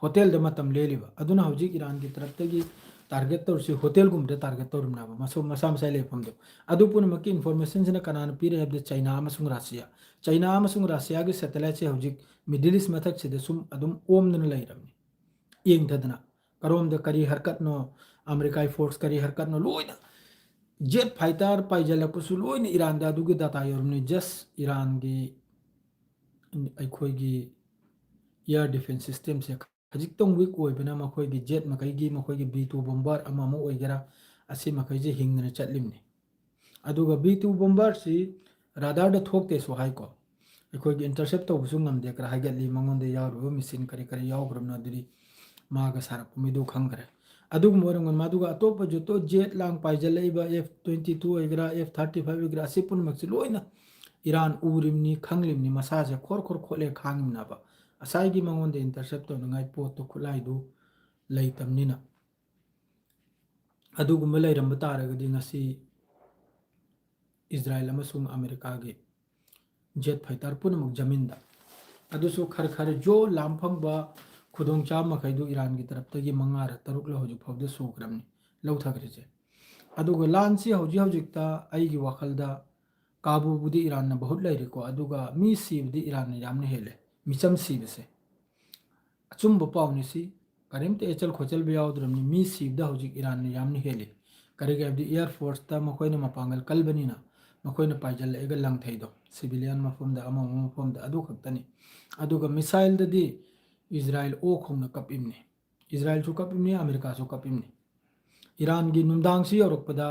ꯍꯣꯇꯦꯜꯗ ꯃꯇꯝ ꯂꯦꯜꯂꯤꯕ꯫ ꯑꯗꯨꯅ ꯍꯧꯖꯤꯛ ꯏꯔꯥꯟꯒꯤ ꯇꯔꯞꯇꯒꯤ target ꯇꯧꯔꯤꯁꯤ ꯍꯣꯇꯦꯜꯒꯨꯝꯕꯗ target ꯇꯧꯔꯤꯕꯅꯦꯕ, ꯃꯁꯥ, ꯃꯁꯥ ꯃꯁꯥꯒꯤ ꯂꯩꯐꯝꯗꯣ꯫ ꯑꯗꯨ ꯄꯨꯝꯅꯃꯛꯀꯤ informationꯁꯤꯅ ꯀꯅꯥꯅ ꯄꯤꯔꯦ ꯍꯥꯏꯕꯗ ꯆꯩꯅꯥ ꯑꯃꯁꯨꯡ ꯔꯁꯤꯌꯥ꯫ ꯆꯩꯅꯥ ꯑꯃꯁꯨꯡ ꯔꯁꯤꯌꯥꯒꯤ satelliteꯁꯦ ꯍꯧꯖꯤꯛ Middle East ꯃꯊꯛꯁꯤꯗ ꯁꯨꯝ ꯑꯗꯨꯝ ꯑꯣꯝꯗꯅ ꯂꯩꯔꯕꯅꯤ, ꯌꯦꯡꯊꯗꯅ꯫ ꯀꯔꯣꯝꯗ ꯀꯔꯤ ꯍꯔꯀꯠꯅꯣ, ꯑꯃꯦꯔꯤꯀꯥꯒꯤ force ꯀꯔꯤ ꯍꯔꯀꯠꯅꯣ, ꯂꯣꯏꯅ jet fighter ꯄꯥꯏꯁꯤꯜꯂꯛꯄꯁꯨ ꯂꯣꯏꯅ ꯏꯔꯥꯟꯗ ꯑꯗꯨꯒꯤ data ꯌꯧꯔꯝꯅꯤ꯫ Just ꯏꯔꯥꯟꯒꯤ, ꯑꯩꯈꯣꯏꯒꯤ air defence systemꯁꯦ ꯈꯖꯤꯛꯇꯪ weak ꯑꯣꯏꯕꯅ ꯃꯈꯣꯏꯒꯤ jet ꯃꯈꯩꯒꯤ, ꯃꯈꯣꯏꯒꯤ B two bomber ꯑꯃ ꯑꯃ ꯑꯣꯏꯒꯦꯔꯥ, ꯑꯁꯤ ꯃꯈꯩꯁꯦ ꯍꯤꯡꯗꯅ ꯆꯠꯂꯤꯕꯅꯤ꯫ ꯑꯗꯨꯒ B two bomberꯁꯤ radarꯗ ꯊꯣꯛꯇꯦꯁꯨ ꯍꯥꯏꯀꯣ, ꯑꯩꯈꯣꯏꯒꯤ intercept ꯇꯧꯕꯁꯨ ꯉꯝꯗꯦ, ꯈꯔ ꯍꯥꯏꯒꯠꯂꯤ, ꯃꯉꯣꯟꯗ ꯌꯥꯎꯔꯤꯕ machine ꯀꯔꯤ ꯀꯔꯤ ꯌꯥꯎꯈ꯭ꯔꯕꯅꯣ ꯑꯗꯨꯗꯤ ꯃꯥꯒ ꯁꯥꯔꯛꯄ ꯃꯤꯗꯨ ꯈꯪꯈ꯭ꯔꯦ꯫ ꯑꯗꯨꯒꯨꯝꯕ ꯑꯣꯏꯔꯝꯒꯅꯤ꯫ ꯃꯗꯨꯒ ꯑꯇꯣꯞꯄ jet ꯂꯥꯡ ꯄꯥꯏꯖꯜꯂꯛꯏꯕ F twenty two ꯑꯣꯏꯒꯦꯔꯥ, F thirty five ꯑꯣꯏꯒꯦꯔꯥ, ꯑꯁꯤ ꯄꯨꯝꯅꯃꯛꯁꯤ ꯂꯣꯏꯅ ꯏꯔꯥꯟ ꯎꯔꯤꯕꯅꯤ, ꯈꯪꯂꯤꯕꯅꯤ, ꯃꯁꯥꯁꯦ ꯈꯣꯔ ꯈꯣꯔ ꯈꯣꯠꯂꯦ ꯈꯥꯡꯉꯤꯕꯅꯦꯕ꯫ ꯉꯁꯥꯏꯒꯤ ꯃꯉꯣꯟꯗ intercept ꯇꯧꯅꯉꯥꯏ ꯄꯣꯠꯇꯣ, ꯈꯨꯠꯂꯥꯏꯗꯨ ꯂꯩꯇꯕꯅꯤꯅ꯫ ꯑꯗꯨꯒꯨꯝꯕ ꯂꯩꯔꯝꯕ ꯇꯥꯔꯒꯗꯤ ꯉꯁꯤ ꯏꯖꯔꯥꯏꯜ ꯑꯃꯁꯨꯡ ꯑꯃꯦꯔꯤꯀꯥꯒꯤ jet fighter ꯄꯨꯝꯅꯃꯛ ꯖꯃꯤꯟꯗ꯫ ꯑꯗꯨꯁꯨ ꯈꯔ ꯈꯔ ꯖꯣ ꯂꯥꯝ ꯐꯪꯕ ꯈꯨꯗꯣꯡꯆꯥꯕ ꯃꯈꯩꯗꯨ ꯏꯔꯥꯟꯒꯤ ꯇꯔꯞꯇꯒꯤ ꯃꯉꯥꯔ ꯇꯔꯨꯛꯂ ꯍꯧꯖꯤꯛ ꯐꯥꯎꯗ ꯁꯨꯈ꯭ꯔꯕꯅꯤ ꯂꯧꯊꯈ꯭ꯔꯤꯁꯦ꯫ ꯑꯗꯨꯒ ꯂꯥꯟꯁꯤ ꯍꯧꯖꯤꯛ ꯍꯧꯖꯤꯛꯇ ꯑꯩꯒꯤ ꯋꯥꯈꯜꯗ ꯀꯥꯕꯨꯕꯨꯗꯤ ꯏꯔꯥꯟꯅ ꯕꯍꯨꯠ ꯂꯩꯔꯦꯀꯣ, ꯑꯗꯨꯒ ꯃꯤ ꯁꯤꯕꯗꯤ ꯏꯔꯥꯟꯅ ꯌꯥꯝꯅ ꯍꯦꯜꯂꯦ꯫ ꯃꯤꯆꯝ ꯁꯤꯕꯁꯦ ꯑꯆꯨꯝꯕ ꯄꯥꯎꯅꯤ ꯁꯤ, ꯀꯔꯤꯝꯇ ꯑꯦꯆꯜ ꯈꯣꯠꯆꯜꯕ ꯌꯥꯎꯗ꯭ꯔꯕꯅꯤ꯫ ꯃꯤ ꯁꯤꯕꯗ ꯍꯧꯖꯤꯛ ꯏꯔꯥꯟꯅ ꯌꯥꯝꯅ ꯍꯦꯜꯂꯤ꯫ ꯀꯔꯤꯒꯤ ꯍꯥꯏꯕꯗꯤ air force ꯇ ꯃꯈꯣꯏꯅ ꯃꯄꯥꯡꯒꯜ ꯀꯜꯕꯅꯤꯅ ꯃꯈꯣꯏꯅ ꯄꯥꯏꯖꯜꯂꯛꯑꯒ ꯂꯪꯊꯩꯗꯣ civilian ꯃꯐꯝꯗ, ꯑꯃ ꯑꯃ ꯃꯐꯝꯗ, ꯑꯗꯨ ꯈꯛꯇꯅꯤ꯫ ꯑꯗꯨꯒ missile ꯗꯗꯤ ꯏꯖꯔꯥꯏꯜ ꯑꯣꯛ ꯈꯣꯡꯅ ꯀꯞꯄꯤꯕꯅꯤ꯫ ꯏꯖꯔꯥꯏꯜꯁꯨ ꯀꯞꯄꯤꯕꯅꯤ, ꯑꯃꯦꯔꯤꯀꯥꯁꯨ ꯀꯞꯄꯤꯕꯅꯤ꯫ ꯏꯔꯥꯟꯒꯤ ꯅꯨꯡꯗꯥꯡꯁꯤ ꯌꯧꯔꯛꯄꯗ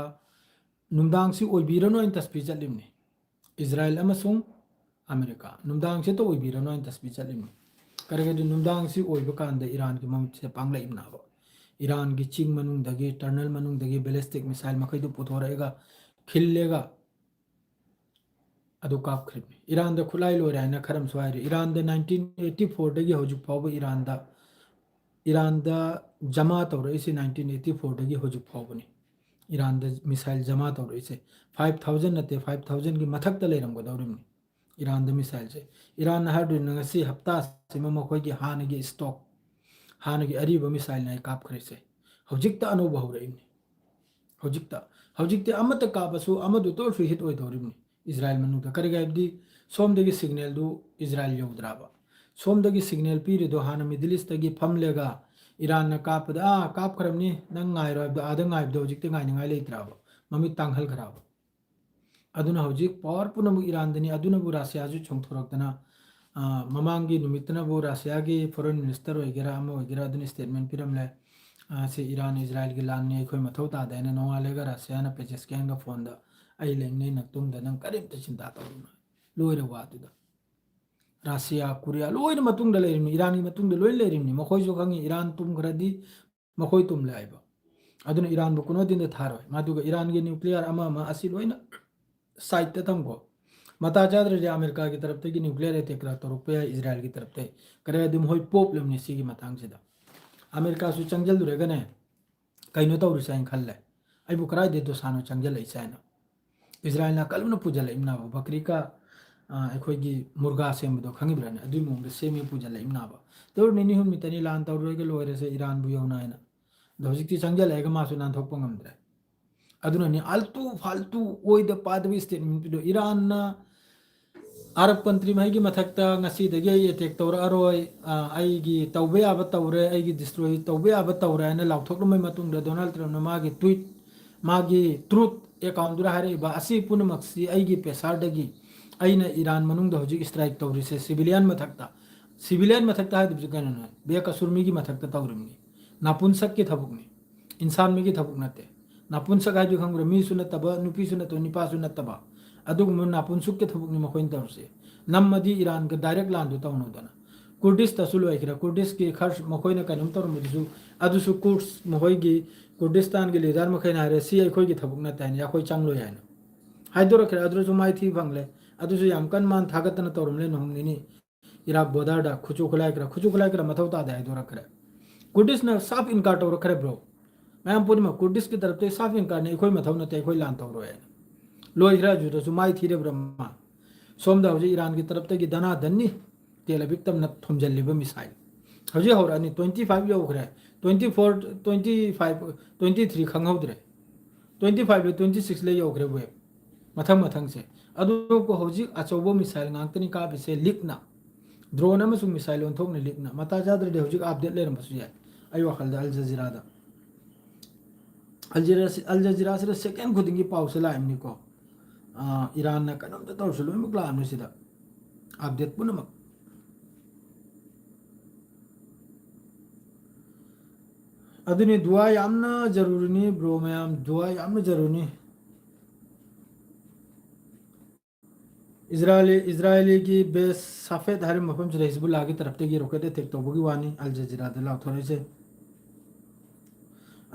ꯅꯨꯡꯗꯥꯡꯁꯤ ꯑꯣꯏꯕꯤꯔꯅꯨ ꯍꯥꯏꯅ ꯇꯁꯕꯤ ꯆꯠꯂꯤꯕꯅꯤ꯫ ꯏꯖꯔꯥꯏꯜ ꯑꯃꯁꯨꯡ ꯑꯃꯦꯔꯤꯀꯥ ꯅꯨꯡꯗꯥꯡꯁꯤꯗ ꯑꯣꯏꯕꯤꯔꯅꯨ ꯍꯥꯏꯅ ꯇꯁꯕꯤ ꯆꯠꯂꯤꯕꯅꯤ꯫ ꯀꯔꯤꯒꯤꯗꯤ ꯅꯨꯡꯗꯥꯡꯁꯤ ꯑꯣꯏꯕ ꯀꯥꯟꯗ ꯏꯔꯥꯟꯒꯤ ꯃꯃꯤꯠꯁꯤꯗ ꯄꯥꯡꯂꯛꯏꯕꯅꯦꯕ꯫ ꯏꯔꯥꯟꯒꯤ ꯆꯤꯡ ꯃꯅꯨꯡꯗꯒꯤ, tunnel ꯃꯅꯨꯡꯗꯒꯤ ballistic missile ꯃꯈꯩꯗꯨ ꯄꯨꯊꯣꯔꯛꯑꯒ ꯈꯤꯜꯂꯒ ꯑꯗꯨ ꯀꯥꯞꯈ꯭ꯔꯤꯕꯅꯤ꯫ ꯏꯔꯥꯟꯗ ꯈꯨꯠꯂꯥꯏ ꯂꯣꯏꯔꯦ ꯍꯥꯏꯅ ꯈꯔ ꯑꯃꯁꯨ ꯍꯥꯏꯔꯤ꯫ ꯏꯔꯥꯟꯗ nineteen eighty four ꯗꯒꯤ ꯍꯧꯖꯤꯛ ꯐꯥꯎꯕ ꯏꯔꯥꯟꯗ, ꯏꯔꯥꯟꯗ ꯖꯃꯥ ꯇꯧꯔꯛꯏꯁꯤ nineteen eighty four ꯗꯒꯤ ꯍꯧꯖꯤꯛ ꯐꯥꯎꯕꯅꯤ꯫ ꯏꯔꯥꯟꯗ missile ꯖꯃꯥ ꯇꯧꯔꯛꯏꯁꯦ five thousand ꯅꯠꯇꯦ, five thousand ꯒꯤ ꯃꯊꯛꯇ ꯂꯩꯔꯝꯒꯗꯧꯔꯤꯕꯅꯤ ꯏꯔꯥꯟꯗ missile ꯁꯦ꯫ ꯏꯔꯥꯟꯅ ꯍꯥꯏꯔꯗꯣꯏꯅ ꯉꯁꯤ ꯍꯞꯇꯥꯁꯤꯃ ꯃꯈꯣꯏꯒꯤ ꯍꯥꯟꯅꯒꯤ stock, ꯍꯥꯟꯅꯒꯤ ꯑꯔꯤꯕ missile ꯅꯦ ꯀꯥꯞꯈ꯭ꯔꯤꯁꯦ꯫ ꯍꯧꯖꯤꯛꯇ ꯑꯅꯧꯕ ꯍꯧꯔꯛꯏꯕꯅꯤ꯫ ꯍꯧꯖꯤꯛꯇ, ꯍꯧꯖꯤꯛꯇꯤ ꯑꯃꯠꯇ ꯀꯥꯞꯄꯁꯨ ꯑꯃꯗꯨꯇ ꯑꯣꯏꯔꯁꯨ hit ꯑꯣꯏꯗꯧꯔꯤꯕꯅꯤ ꯏꯖꯔꯥꯏꯜ ꯃꯅꯨꯡꯗ꯫ ꯀꯔꯤꯒꯤ ꯍꯥꯏꯕꯗꯤ ꯁꯣꯝꯗꯒꯤ signal ꯗꯨ ꯏꯖꯔꯥꯏꯜ ꯌꯧꯗ꯭ꯔꯕ? ꯁꯣꯝꯗꯒꯤ signal ꯄꯤꯔꯤꯗꯣ ꯍꯥꯟꯅ Middle East ꯇꯒꯤ ꯐꯝꯂꯒ ꯏꯔꯥꯟꯅ ꯀꯥꯞꯄꯗ, "ꯑꯥ, ꯀꯥꯞꯈ꯭ꯔꯕꯅꯤ, ꯅꯪ ꯉꯥꯏꯔꯣ" ꯍꯥꯏꯕꯗꯣ ꯑꯥꯗ ꯉꯥꯏꯕꯗꯣ ꯍꯧꯖꯤꯛꯇꯤ ꯉꯥꯏꯅꯤꯡꯉꯥꯏ ꯂꯩꯇ꯭ꯔꯕ? ꯃꯃꯤꯠ ꯇꯥꯡꯍꯜꯈ꯭ꯔꯕ? ꯑꯗꯨꯅ ꯍꯧꯖꯤꯛ power ꯄꯨꯝꯅꯃꯛ ꯏꯔꯥꯟꯗꯅꯤ꯫ ꯑꯗꯨꯅꯕꯨ ꯔꯁꯤꯌꯥꯁꯨ ꯆꯣꯡꯊꯣꯔꯛꯇꯅ, ꯑ, ꯃꯃꯥꯡꯒꯤ ꯅꯨꯃꯤꯠꯇꯅꯕꯨ ꯔꯁꯤꯌꯥꯒꯤ foreign minister ꯑꯣꯏꯒꯦꯔꯥ ꯑꯃ ꯑꯣꯏꯒꯦꯔꯥ ꯑꯗꯨꯅ statement ꯄꯤꯔꯝꯂꯦ꯫ ꯑ, ꯁꯤ ꯏꯔꯥꯟ ꯏꯖꯔꯥꯏꯜꯒꯤ ꯂꯥꯟꯅꯤ, ꯑꯩꯈꯣꯏ ꯃꯊꯧ ꯇꯥꯗꯦ ꯍꯥꯏꯅ꯫ ꯅꯣꯡꯉꯥꯜꯂꯒ ꯔꯁꯤꯌꯥꯅ ꯄꯦꯖꯦꯁꯀꯤꯌꯥꯟꯒ ꯐꯣꯟꯗ, "ꯑꯩ ꯂꯩꯅꯤ ꯅꯇꯨꯡꯗ, ꯅꯪ ꯀꯔꯤꯝꯇ ꯆꯤꯟꯇꯥ ꯇꯧꯔꯨꯅꯨ"꯫ ꯂꯣꯏꯔꯦ ꯋꯥꯗꯨꯗ꯫ ꯔꯁꯤꯌꯥ, ꯀꯣꯔꯤꯌꯥ ꯂꯣꯏꯅ ꯃꯇꯨꯡꯗ ꯂꯩꯔꯤꯕꯅꯤ, ꯏꯔꯥꯟꯒꯤ ꯃꯇꯨꯡꯗ ꯂꯣꯏꯅ ꯂꯩꯔꯤꯕꯅꯤ꯫ ꯃꯈꯣꯏꯁꯨ ꯈꯪꯉꯤ ꯏꯔꯥꯟ ꯇꯨꯝꯈ꯭ꯔꯗꯤ ꯃꯈꯣꯏ ꯇꯨꯝꯂꯦ ꯍꯥꯏꯕ꯫ ꯑꯗꯨꯅ ꯏꯔꯥꯟꯕꯨ ꯀꯨꯅꯣꯗꯤꯟꯗ ꯊꯥꯔꯣꯏ꯫ ꯃꯗꯨꯒ ꯏꯔꯥꯟꯒꯤ nuclear ꯑꯃ ꯑꯃ ꯑꯁꯤ ꯂꯣꯏꯅ side ꯇ ꯊꯝꯈꯣ꯫ ꯃꯇꯥ ꯆꯥꯗ꯭ꯔꯗꯤ ꯑꯃꯦꯔꯤꯀꯥꯒꯤ ꯇꯔꯞꯇꯒꯤ nuclear attack ꯈꯔ ꯇꯧꯔꯛꯄ ꯌꯥꯏ ꯏꯖꯔꯥꯏꯜꯒꯤ ꯇꯔꯞꯇꯒꯤ꯫ ꯀꯔꯤ ꯍꯥꯏꯗꯤ ꯃꯈꯣꯏ ꯄꯣꯞꯂꯕꯅꯤ ꯁꯤꯒꯤ ꯃꯇꯥꯡꯁꯤꯗ꯫ ꯑꯃꯦꯔꯤꯀꯥꯁꯨ ꯆꯪꯁꯤꯜꯂꯨꯔꯒꯅꯦ, ꯀꯩꯅꯣ ꯇꯧꯔꯤꯁꯦ ꯍꯥꯏꯅ ꯈꯜꯂꯦ꯫ ꯑꯩꯕꯨ ꯀꯗꯥꯏꯗꯩ ꯗꯣꯁꯥꯅꯣ ꯆꯪꯁꯤꯜꯂꯛꯏꯁꯦ ꯍꯥꯏꯅ꯫ ꯏꯖꯔꯥꯏꯜꯅ ꯀꯜꯂꯨꯅ ꯄꯨꯁꯤꯜꯂꯛꯏꯕꯅꯕ ꯕꯀ꯭ꯔꯤꯀꯥ, ꯑ, ꯑꯩꯈꯣꯏꯒꯤ ꯃꯨꯔꯒꯥ ꯁꯦꯝꯕꯗꯣ ꯈꯪꯉꯤꯕ꯭ꯔꯥꯅꯦ? ꯑꯗꯨꯒꯤ ꯃꯑꯣꯡꯗ ꯁꯦꯝꯃꯦ ꯄꯨꯁꯤꯜꯂꯛꯏꯕꯅꯕ꯫ ꯇꯧꯔ ꯅꯤꯅꯤ ꯍꯨꯝꯅꯤꯇꯅꯤ ꯂꯥꯟ ꯇꯧꯔꯨꯔꯒ ꯂꯣꯏꯔꯁꯦ ꯏꯔꯥꯟꯕꯨ ꯌꯧꯅ ꯍꯥꯏꯅ꯫ ꯑꯗꯣ ꯍꯧꯖꯤꯛꯇꯤ ꯆꯪꯁꯤꯜꯂꯛꯑꯒ ꯃꯥꯁꯨ ꯅꯥꯟꯊꯣꯛꯄ ꯉꯝꯗ꯭ꯔꯦ꯫ ꯑꯗꯨꯅꯅꯤ ꯑꯥꯜꯇꯨ ꯐꯥꯜꯇꯨ ꯑꯣꯏꯗ ꯄꯥꯗꯕ statement ꯄꯤꯗꯣ꯫ ꯏꯔꯥꯟꯅ ꯑꯔꯕ country ꯃꯍꯩꯒꯤ ꯃꯊꯛꯇ ꯉꯁꯤꯗꯒꯤ ꯑꯩ attack ꯇꯧꯔꯛꯑꯔꯣꯏ, ꯑ, ꯑꯩꯒꯤ ꯇꯧꯕ ꯌꯥꯕ ꯇꯧꯔꯦ, ꯑꯩꯒꯤ destroy ꯇꯧꯕ ꯌꯥꯕ ꯇꯧꯔꯦ ꯍꯥꯏꯅ ꯂꯥꯎꯊꯣꯛꯂꯝꯕꯒꯤ ꯃꯇꯨꯡꯗ ꯗꯣꯅꯥꯜꯗ ꯇ꯭ꯔꯝꯞꯅ ꯃꯥꯒꯤ tweet, ꯃꯥꯒꯤ Truth account ꯗꯨꯗ ꯍꯥꯏꯔꯛꯏꯕ, "ꯑꯁꯤ ꯄꯨꯝꯅꯃꯛꯁꯤ ꯑꯩꯒꯤ ꯄꯦꯁꯥꯔꯗꯒꯤ ꯑꯩꯅ ꯏꯔꯥꯟ ꯃꯅꯨꯡꯗ ꯍꯧꯖꯤꯛ strike ꯇꯧꯔꯤꯁꯦ civilian ꯃꯊꯛꯇ"꯫ Civilian ꯃꯊꯛꯇ ꯍꯥꯏꯗꯕꯁꯤ ꯀꯩꯅꯣꯅꯦ? ꯕꯦꯀꯁꯨꯔ ꯃꯤꯒꯤ ꯃꯊꯛꯇ ꯇꯧꯔꯤꯕꯅꯤ꯫ ꯅꯥꯄꯨꯟꯁꯛꯀꯤ ꯊꯕꯛꯅꯤ꯫ ꯏꯟꯁꯥꯟ ꯃꯤꯒꯤ ꯊꯕꯛ ꯅꯠꯇꯦ꯫ ꯅꯥꯄꯨꯟꯁꯛ ꯍꯥꯏꯗꯨ ꯈꯪꯕ꯭ꯔꯥ? ꯃꯤꯁꯨ ꯅꯠꯇꯕ, ꯅꯨꯄꯤꯁꯨ ꯅꯠꯇꯕ, ꯅꯨꯄꯥꯁꯨ ꯅꯠꯇꯕ꯫ ꯑꯗꯨꯒꯨꯝꯕ ꯅꯥꯄꯨꯟꯁꯨꯛꯀꯤ ꯊꯕꯛꯅꯤ ꯃꯈꯣꯏꯅ ꯇꯧꯔꯤꯁꯦ꯫ ꯅꯝꯃꯗꯤ ꯏꯔꯥꯟꯒ direct ꯂꯥꯟꯗꯨ ꯇꯧꯅꯧꯗꯅ꯫ ꯀꯨꯔꯗꯤꯁꯇꯁꯨ ꯂꯣꯏꯈ꯭ꯔꯦ꯫ ꯀꯨꯔꯗꯤꯁꯀꯤ ꯈꯔ ꯃꯈꯣꯏꯅ ꯀꯩꯅꯣꯝ ꯇꯧꯔꯝꯕꯗꯨꯁꯨ, ꯑꯗꯨꯁꯨ ꯀꯨꯔꯗꯁ ꯃꯈꯣꯏꯒꯤ ꯀꯨꯔꯗꯤꯁꯇꯥꯟꯒꯤ leader ꯃꯈꯩꯅ ꯍꯥꯏꯔꯦ, "ꯁꯤ ꯑꯩꯈꯣꯏꯒꯤ ꯊꯕꯛ ꯅꯠꯇꯦ" ꯍꯥꯏꯅ, ꯑꯩꯈꯣꯏ ꯆꯪꯂꯣꯏ ꯍꯥꯏꯅ ꯍꯥꯏꯗꯣꯔꯛꯈ꯭ꯔꯦ꯫ ꯑꯗꯨꯁꯨ ꯃꯥꯏꯊꯤ ꯐꯪꯂꯦ꯫ ꯑꯗꯨꯁꯨ ꯌꯥꯝ ꯀꯟꯅ ꯃꯥꯅ ꯊꯥꯒꯠꯇꯅ ꯇꯧꯔꯝꯂꯦ ꯅꯣꯡ ꯅꯤꯅꯤ꯫ ꯏꯔꯥꯛ border ꯗ ꯈꯨꯠꯁꯨ ꯈꯨꯠꯂꯥꯏ ꯈꯔ, ꯈꯨꯠꯁꯨ ꯈꯨꯠꯂꯥꯏ ꯈꯔ ꯃꯊꯧ ꯇꯥꯗꯦ ꯍꯥꯏꯗꯣꯔꯛꯈ꯭ꯔꯦ꯫ ꯀꯨꯔꯗꯤꯁꯅ self ꯏꯟꯀꯥꯔ ꯇꯧꯔꯛꯈ꯭ꯔꯦ bro꯫ ꯃꯌꯥꯝ ꯄꯨꯝꯅꯃꯛ ꯀꯨꯔꯗꯤꯁꯀꯤ ꯇꯔꯞꯇꯒꯤ self ꯏꯟꯀꯥꯔꯅꯤ, "ꯑꯩꯈꯣꯏ ꯃꯊꯧ ꯅꯠꯇꯦ, ꯑꯩꯈꯣꯏ ꯂꯥꯟ ꯇꯧꯔꯣꯏ" ꯍꯥꯏꯅ꯫ ꯂꯣꯏꯈ꯭ꯔꯦ ꯑꯗꯨꯗꯁꯨ ꯃꯥꯏ ꯊꯤꯔꯕ꯭ꯔꯥ ꯃꯥ? ꯁꯣꯝꯗ ꯍꯧꯖꯤꯛ ꯏꯔꯥꯟꯒꯤ ꯇꯔꯞꯇꯒꯤ ꯗꯅꯥ ꯗꯟꯅꯤ ꯇꯦꯜ ꯑꯕꯤꯕ ꯇꯝꯅ ꯊꯣꯝꯖꯤꯜꯂꯤꯕ missile꯫ ꯍꯧꯖꯤꯛ ꯍꯧꯔꯛꯑꯅꯤ, twenty five ꯌꯧꯈ꯭ꯔꯦ, twenty four, twenty five, twenty three ꯈꯪꯍꯧꯗ꯭ꯔꯦ꯫ Twenty five ꯂ twenty six ꯂ ꯌꯧꯈ꯭ꯔꯦ wave꯫ ꯃꯊꯪ ꯃꯊꯪꯁꯦ꯫ ꯑꯗꯨꯕꯨ ꯍꯧꯖꯤꯛ ꯑꯆꯧꯕ missile ꯉꯥꯛꯇꯅꯤ ꯀꯥꯞꯄꯤꯁꯦ ꯂꯤꯛꯅ꯫ Drone ꯑꯃꯁꯨꯡ missile ꯑꯣꯟꯊꯣꯛꯅ ꯂꯤꯛꯅ꯫ ꯃꯇꯥ ꯆꯥꯗ꯭ꯔꯗꯤ ꯍꯧꯖꯤꯛ update ꯂꯩꯔꯝꯕꯁꯨ ꯌꯥꯏ꯫ ꯑꯩ ꯋꯥꯈꯜꯗ ꯑꯜ ꯖꯖꯤꯔꯥꯗ꯫ ꯑꯜ ꯖꯖꯤꯔꯥ-, ꯑꯜ ꯖꯖꯤꯔꯥꯁꯤꯗ second ꯈꯨꯗꯤꯡꯒꯤ ꯄꯥꯎꯁꯦ ꯂꯥꯛꯏꯕꯅꯤꯀꯣ꯫ ꯑꯥ, ꯏꯔꯥꯟꯅ ꯀꯩꯅꯣꯝꯇ ꯇꯧꯔꯁꯨ ꯂꯣꯏꯅꯃꯛ ꯂꯥꯛꯑꯕꯅꯤ ꯁꯤꯗ꯫ Update ꯄꯨꯝꯅꯃꯛ꯫ ꯑꯗꯨꯅꯤ, ꯗꯨꯋꯥ ꯌꯥꯝꯅ ꯖꯔꯨꯔꯤꯅꯤ bro ꯃꯌꯥꯝ, ꯗꯨꯋꯥ ꯌꯥꯝꯅ ꯖꯔꯨꯔꯤꯅꯤ꯫ ꯏꯖꯔꯥꯏꯂꯤ, ꯏꯖꯔꯥꯏꯂꯤꯒꯤ base ꯁꯥꯐꯦꯠ ꯍꯥꯏꯔꯤꯕ ꯃꯐꯝꯁꯤꯗ ꯍꯤꯖꯕꯨꯜꯂꯥꯒꯤ ꯇꯔꯞꯇꯒꯤ rocket attack ꯇꯧꯕꯒꯤ ꯋꯥꯅꯤ ꯑꯜ ꯖꯖꯤꯔꯥꯗ ꯂꯥꯎꯊꯣꯔꯛꯏꯁꯦ꯫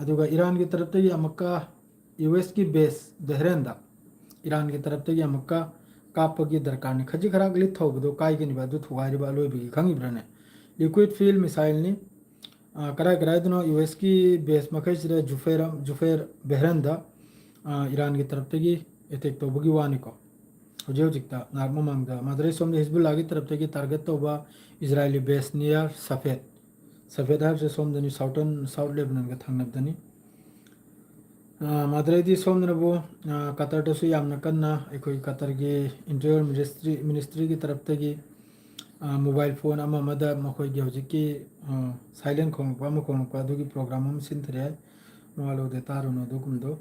ꯑꯗꯨꯒ ꯏꯔꯥꯟꯒꯤ ꯇꯔꯞꯇꯒꯤ ꯑꯃꯨꯛꯀ ꯌꯨ ꯑꯦꯁꯀꯤ base ꯗꯦꯍꯔꯥꯟꯗ ꯏꯔꯥꯟꯒꯤ ꯇꯔꯞꯇꯒꯤ ꯑꯃꯨꯛꯀ ꯀꯥꯞꯄꯒꯤ ꯗꯔꯀꯥꯔꯅꯤ꯫ ꯈꯖꯤꯛ ꯈꯔꯥꯛ ꯂꯤꯠ ꯊꯧꯕꯗꯣ ꯀꯥꯏꯒꯅꯤꯕ, ꯑꯗꯨ ꯊꯨꯒꯥꯏꯔꯤꯕ ꯑꯂꯣꯏꯕꯒꯤ, ꯈꯪꯉꯤꯕ꯭ꯔꯅꯦ? Liquid fuel missile ꯅꯤ꯫ ꯑ, ꯀꯔꯥꯏ ꯀꯔꯥꯏꯗꯅꯣ ꯌꯨ ꯑꯦꯁꯀꯤ base ꯃꯈꯩꯁꯤꯗ ꯖꯨꯐꯦꯔ, ꯖꯨꯐꯦꯔ ꯕꯦꯍꯔꯟꯗ, ꯑ, ꯏꯔꯥꯟꯒꯤ ꯇꯔꯞꯇꯒꯤ attack ꯇꯧꯕꯒꯤ ꯋꯥꯅꯤꯀꯣ꯫ ꯍꯧꯖꯤꯛ ꯍꯧꯖꯤꯛꯇ ꯉꯥꯏꯍꯥꯛ ꯃꯃꯥꯡꯗ ꯃꯥꯗꯔꯩ ꯁꯣꯝꯗ ꯍꯤꯖꯕꯨꯜꯂꯥꯒꯤ ꯇꯔꯞꯇꯒꯤ target ꯇꯧꯕ ꯏꯖꯔꯥꯏꯂꯤ base near ꯁꯐꯦꯠ꯫ ꯁꯐꯦꯠ ꯍꯥꯏꯕꯁꯦ ꯁꯣꯝꯗꯅꯤ, southern, South Lebanon ꯒ ꯊꯪꯅꯕꯗꯅꯤ꯫ ꯑ, ꯃꯥꯗꯔꯩꯗꯤ ꯁꯣꯝꯗꯅꯕꯨ, ꯑ, ꯀꯇꯔꯗꯁꯨ ꯌꯥꯝꯅ ꯀꯟꯅ ꯑꯩꯈꯣꯏ ꯀꯇꯔꯒꯤ interior ministry, ministry ꯒꯤ ꯇꯔꯞꯇꯒꯤ, ꯑ, mobile phone ꯑꯃ ꯑꯃꯗ ꯃꯈꯣꯏꯒꯤ ꯍꯧꯖꯤꯛꯀꯤ, ꯑ, silent ꯈꯣꯡꯂꯛꯄ ꯑꯃ ꯈꯣꯡꯂꯛꯄ ꯑꯗꯨꯒꯤ program ꯑꯃ ꯁꯤꯟꯊꯔꯦ꯫ ꯃꯋꯥ ꯂꯧꯗꯦ, ꯇꯥꯔꯨꯅꯨ ꯑꯗꯨꯒꯨꯝꯕꯗꯣ꯫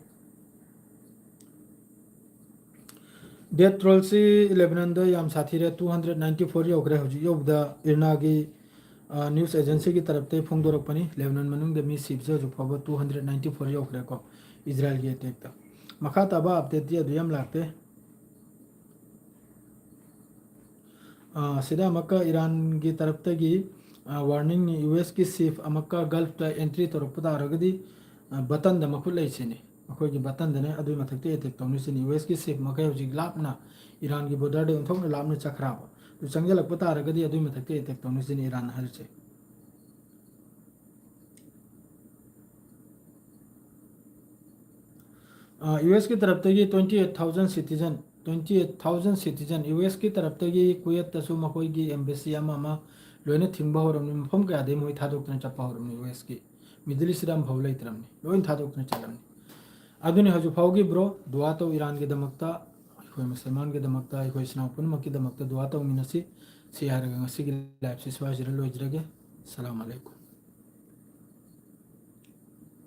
Death toll ꯁꯤ ꯂꯦꯕꯅꯟꯗ ꯌꯥꯝ ꯁꯥꯊꯤꯔꯦ, two hundred ninety four ꯌꯧꯈ꯭ꯔꯦ꯫ ꯍꯧꯖꯤꯛ ꯌꯧꯕꯗ ꯏꯔꯅꯥꯒꯤ, ꯑ, news agency ꯒꯤ ꯇꯔꯞꯇꯒꯤ ꯐꯣꯡꯗꯣꯔꯛꯄꯅꯤ꯫ ꯂꯦꯕꯅꯟ ꯃꯅꯨꯡꯗ ꯃꯤ ꯁꯤꯕꯁꯦ ꯍꯧꯖꯤꯛ ꯐꯥꯎꯕ two hundred ninety four ꯌꯧꯈ꯭ꯔꯦꯀꯣ, ꯏꯖꯔꯥꯏꯜꯒꯤ attack ꯇ꯫ ꯃꯈꯥ ꯇꯥꯕ update ꯇꯤ ꯑꯗꯨ ꯌꯥꯝ ꯂꯥꯛꯇꯦ꯫ ꯑ, ꯁꯤꯗ ꯑꯃꯨꯛꯀ ꯏꯔꯥꯟꯒꯤ ꯇꯔꯞꯇꯒꯤ, ꯑ, warning ꯅꯤ, ꯌꯨ ꯑꯦꯁ ꯀꯤ ship ꯑꯃꯨꯛꯀ Gulf ꯇ entry ꯇꯧꯔꯛꯄ ꯇꯥꯔꯒꯗꯤ, ꯑ, button ꯗ ꯃꯈꯨꯠ ꯂꯩ ꯁꯤꯅꯤ꯫ ꯃꯈꯣꯏꯒꯤ button ꯗꯅꯦ ꯑꯗꯨꯒꯤ ꯃꯊꯛꯇ attack ꯇꯧꯅꯤ ꯁꯤꯅꯤ꯫ ꯌꯨ ꯑꯦꯁ ꯀꯤ ship ꯃꯈꯩ ꯍꯧꯖꯤꯛ ꯂꯥꯞꯅ ꯏꯔꯥꯟꯒꯤ border ꯗꯒꯤ ꯑꯣꯟꯊꯣꯛꯅ ꯂꯥꯞꯅ ꯆꯠꯈ꯭ꯔꯕ꯫ ꯑꯗꯨ ꯆꯪꯁꯤꯜꯂꯛꯄ ꯇꯥꯔꯒꯗꯤ ꯑꯗꯨꯒꯤ ꯃꯊꯛꯇ attack ꯇꯧꯅꯤ ꯁꯤꯅꯤ ꯏꯔꯥꯟꯅ ꯍꯥꯏꯔꯤꯁꯦ꯫ ꯑ, ꯌꯨ ꯑꯦꯁ ꯀꯤ ꯇꯔꯞꯇꯒꯤ twenty eight thousand citizen, twenty eight thousand citizen, U S ꯀꯤ ꯇꯔꯞꯇꯒꯤ ꯀꯨꯋꯦꯠꯇꯁꯨ ꯃꯈꯣꯏꯒꯤ embassy ꯑꯃ ꯑꯃ ꯂꯣꯏꯅ ꯊꯤꯡꯕ ꯍꯧꯔꯝꯃꯤ꯫ ꯃꯐꯝ ꯀꯌꯥꯗꯒꯤ ꯃꯈꯣꯏ ꯊꯥꯗꯣꯛꯇꯅ ꯆꯠꯄ ꯍꯧꯔꯝꯃꯤ꯫ ꯌꯨ ꯑꯦꯁ ꯀꯤ Middle East ꯁꯤꯗ ꯑꯃꯐꯥꯎ ꯂꯩꯇ꯭ꯔꯕꯅꯤ, ꯂꯣꯏꯅ ꯊꯥꯗꯣꯛꯇꯅ ꯆꯠꯂꯝꯅꯤ꯫ ꯑꯗꯨꯅꯤ ꯍꯧꯖꯤꯛ ꯐꯥꯎꯒꯤ bro, ꯗꯨꯋꯥ ꯇꯧ ꯏꯔꯥꯟꯒꯤꯗꯃꯛꯇ, ꯑꯩꯈꯣꯏ ꯃꯨꯁꯜꯃꯥꯟꯒꯤꯗꯃꯛꯇ, ꯑꯩꯈꯣꯏ ꯏꯆꯤꯟ ꯏꯅꯥꯎ ꯄꯨꯝꯅꯃꯛꯀꯤꯗꯃꯛꯇ ꯗꯨꯋꯥ ꯇꯧꯃꯤꯟꯅꯁꯤ꯫ ꯁꯤ ꯍꯥꯏꯔꯒ ꯉꯁꯤꯒꯤ live ꯁꯤ ꯁ꯭ꯋꯥꯏꯁꯤꯗ ꯂꯣꯏꯖꯔꯒꯦ꯫ ꯁꯂꯥꯝ ꯑꯂꯩꯀꯨꯝ꯫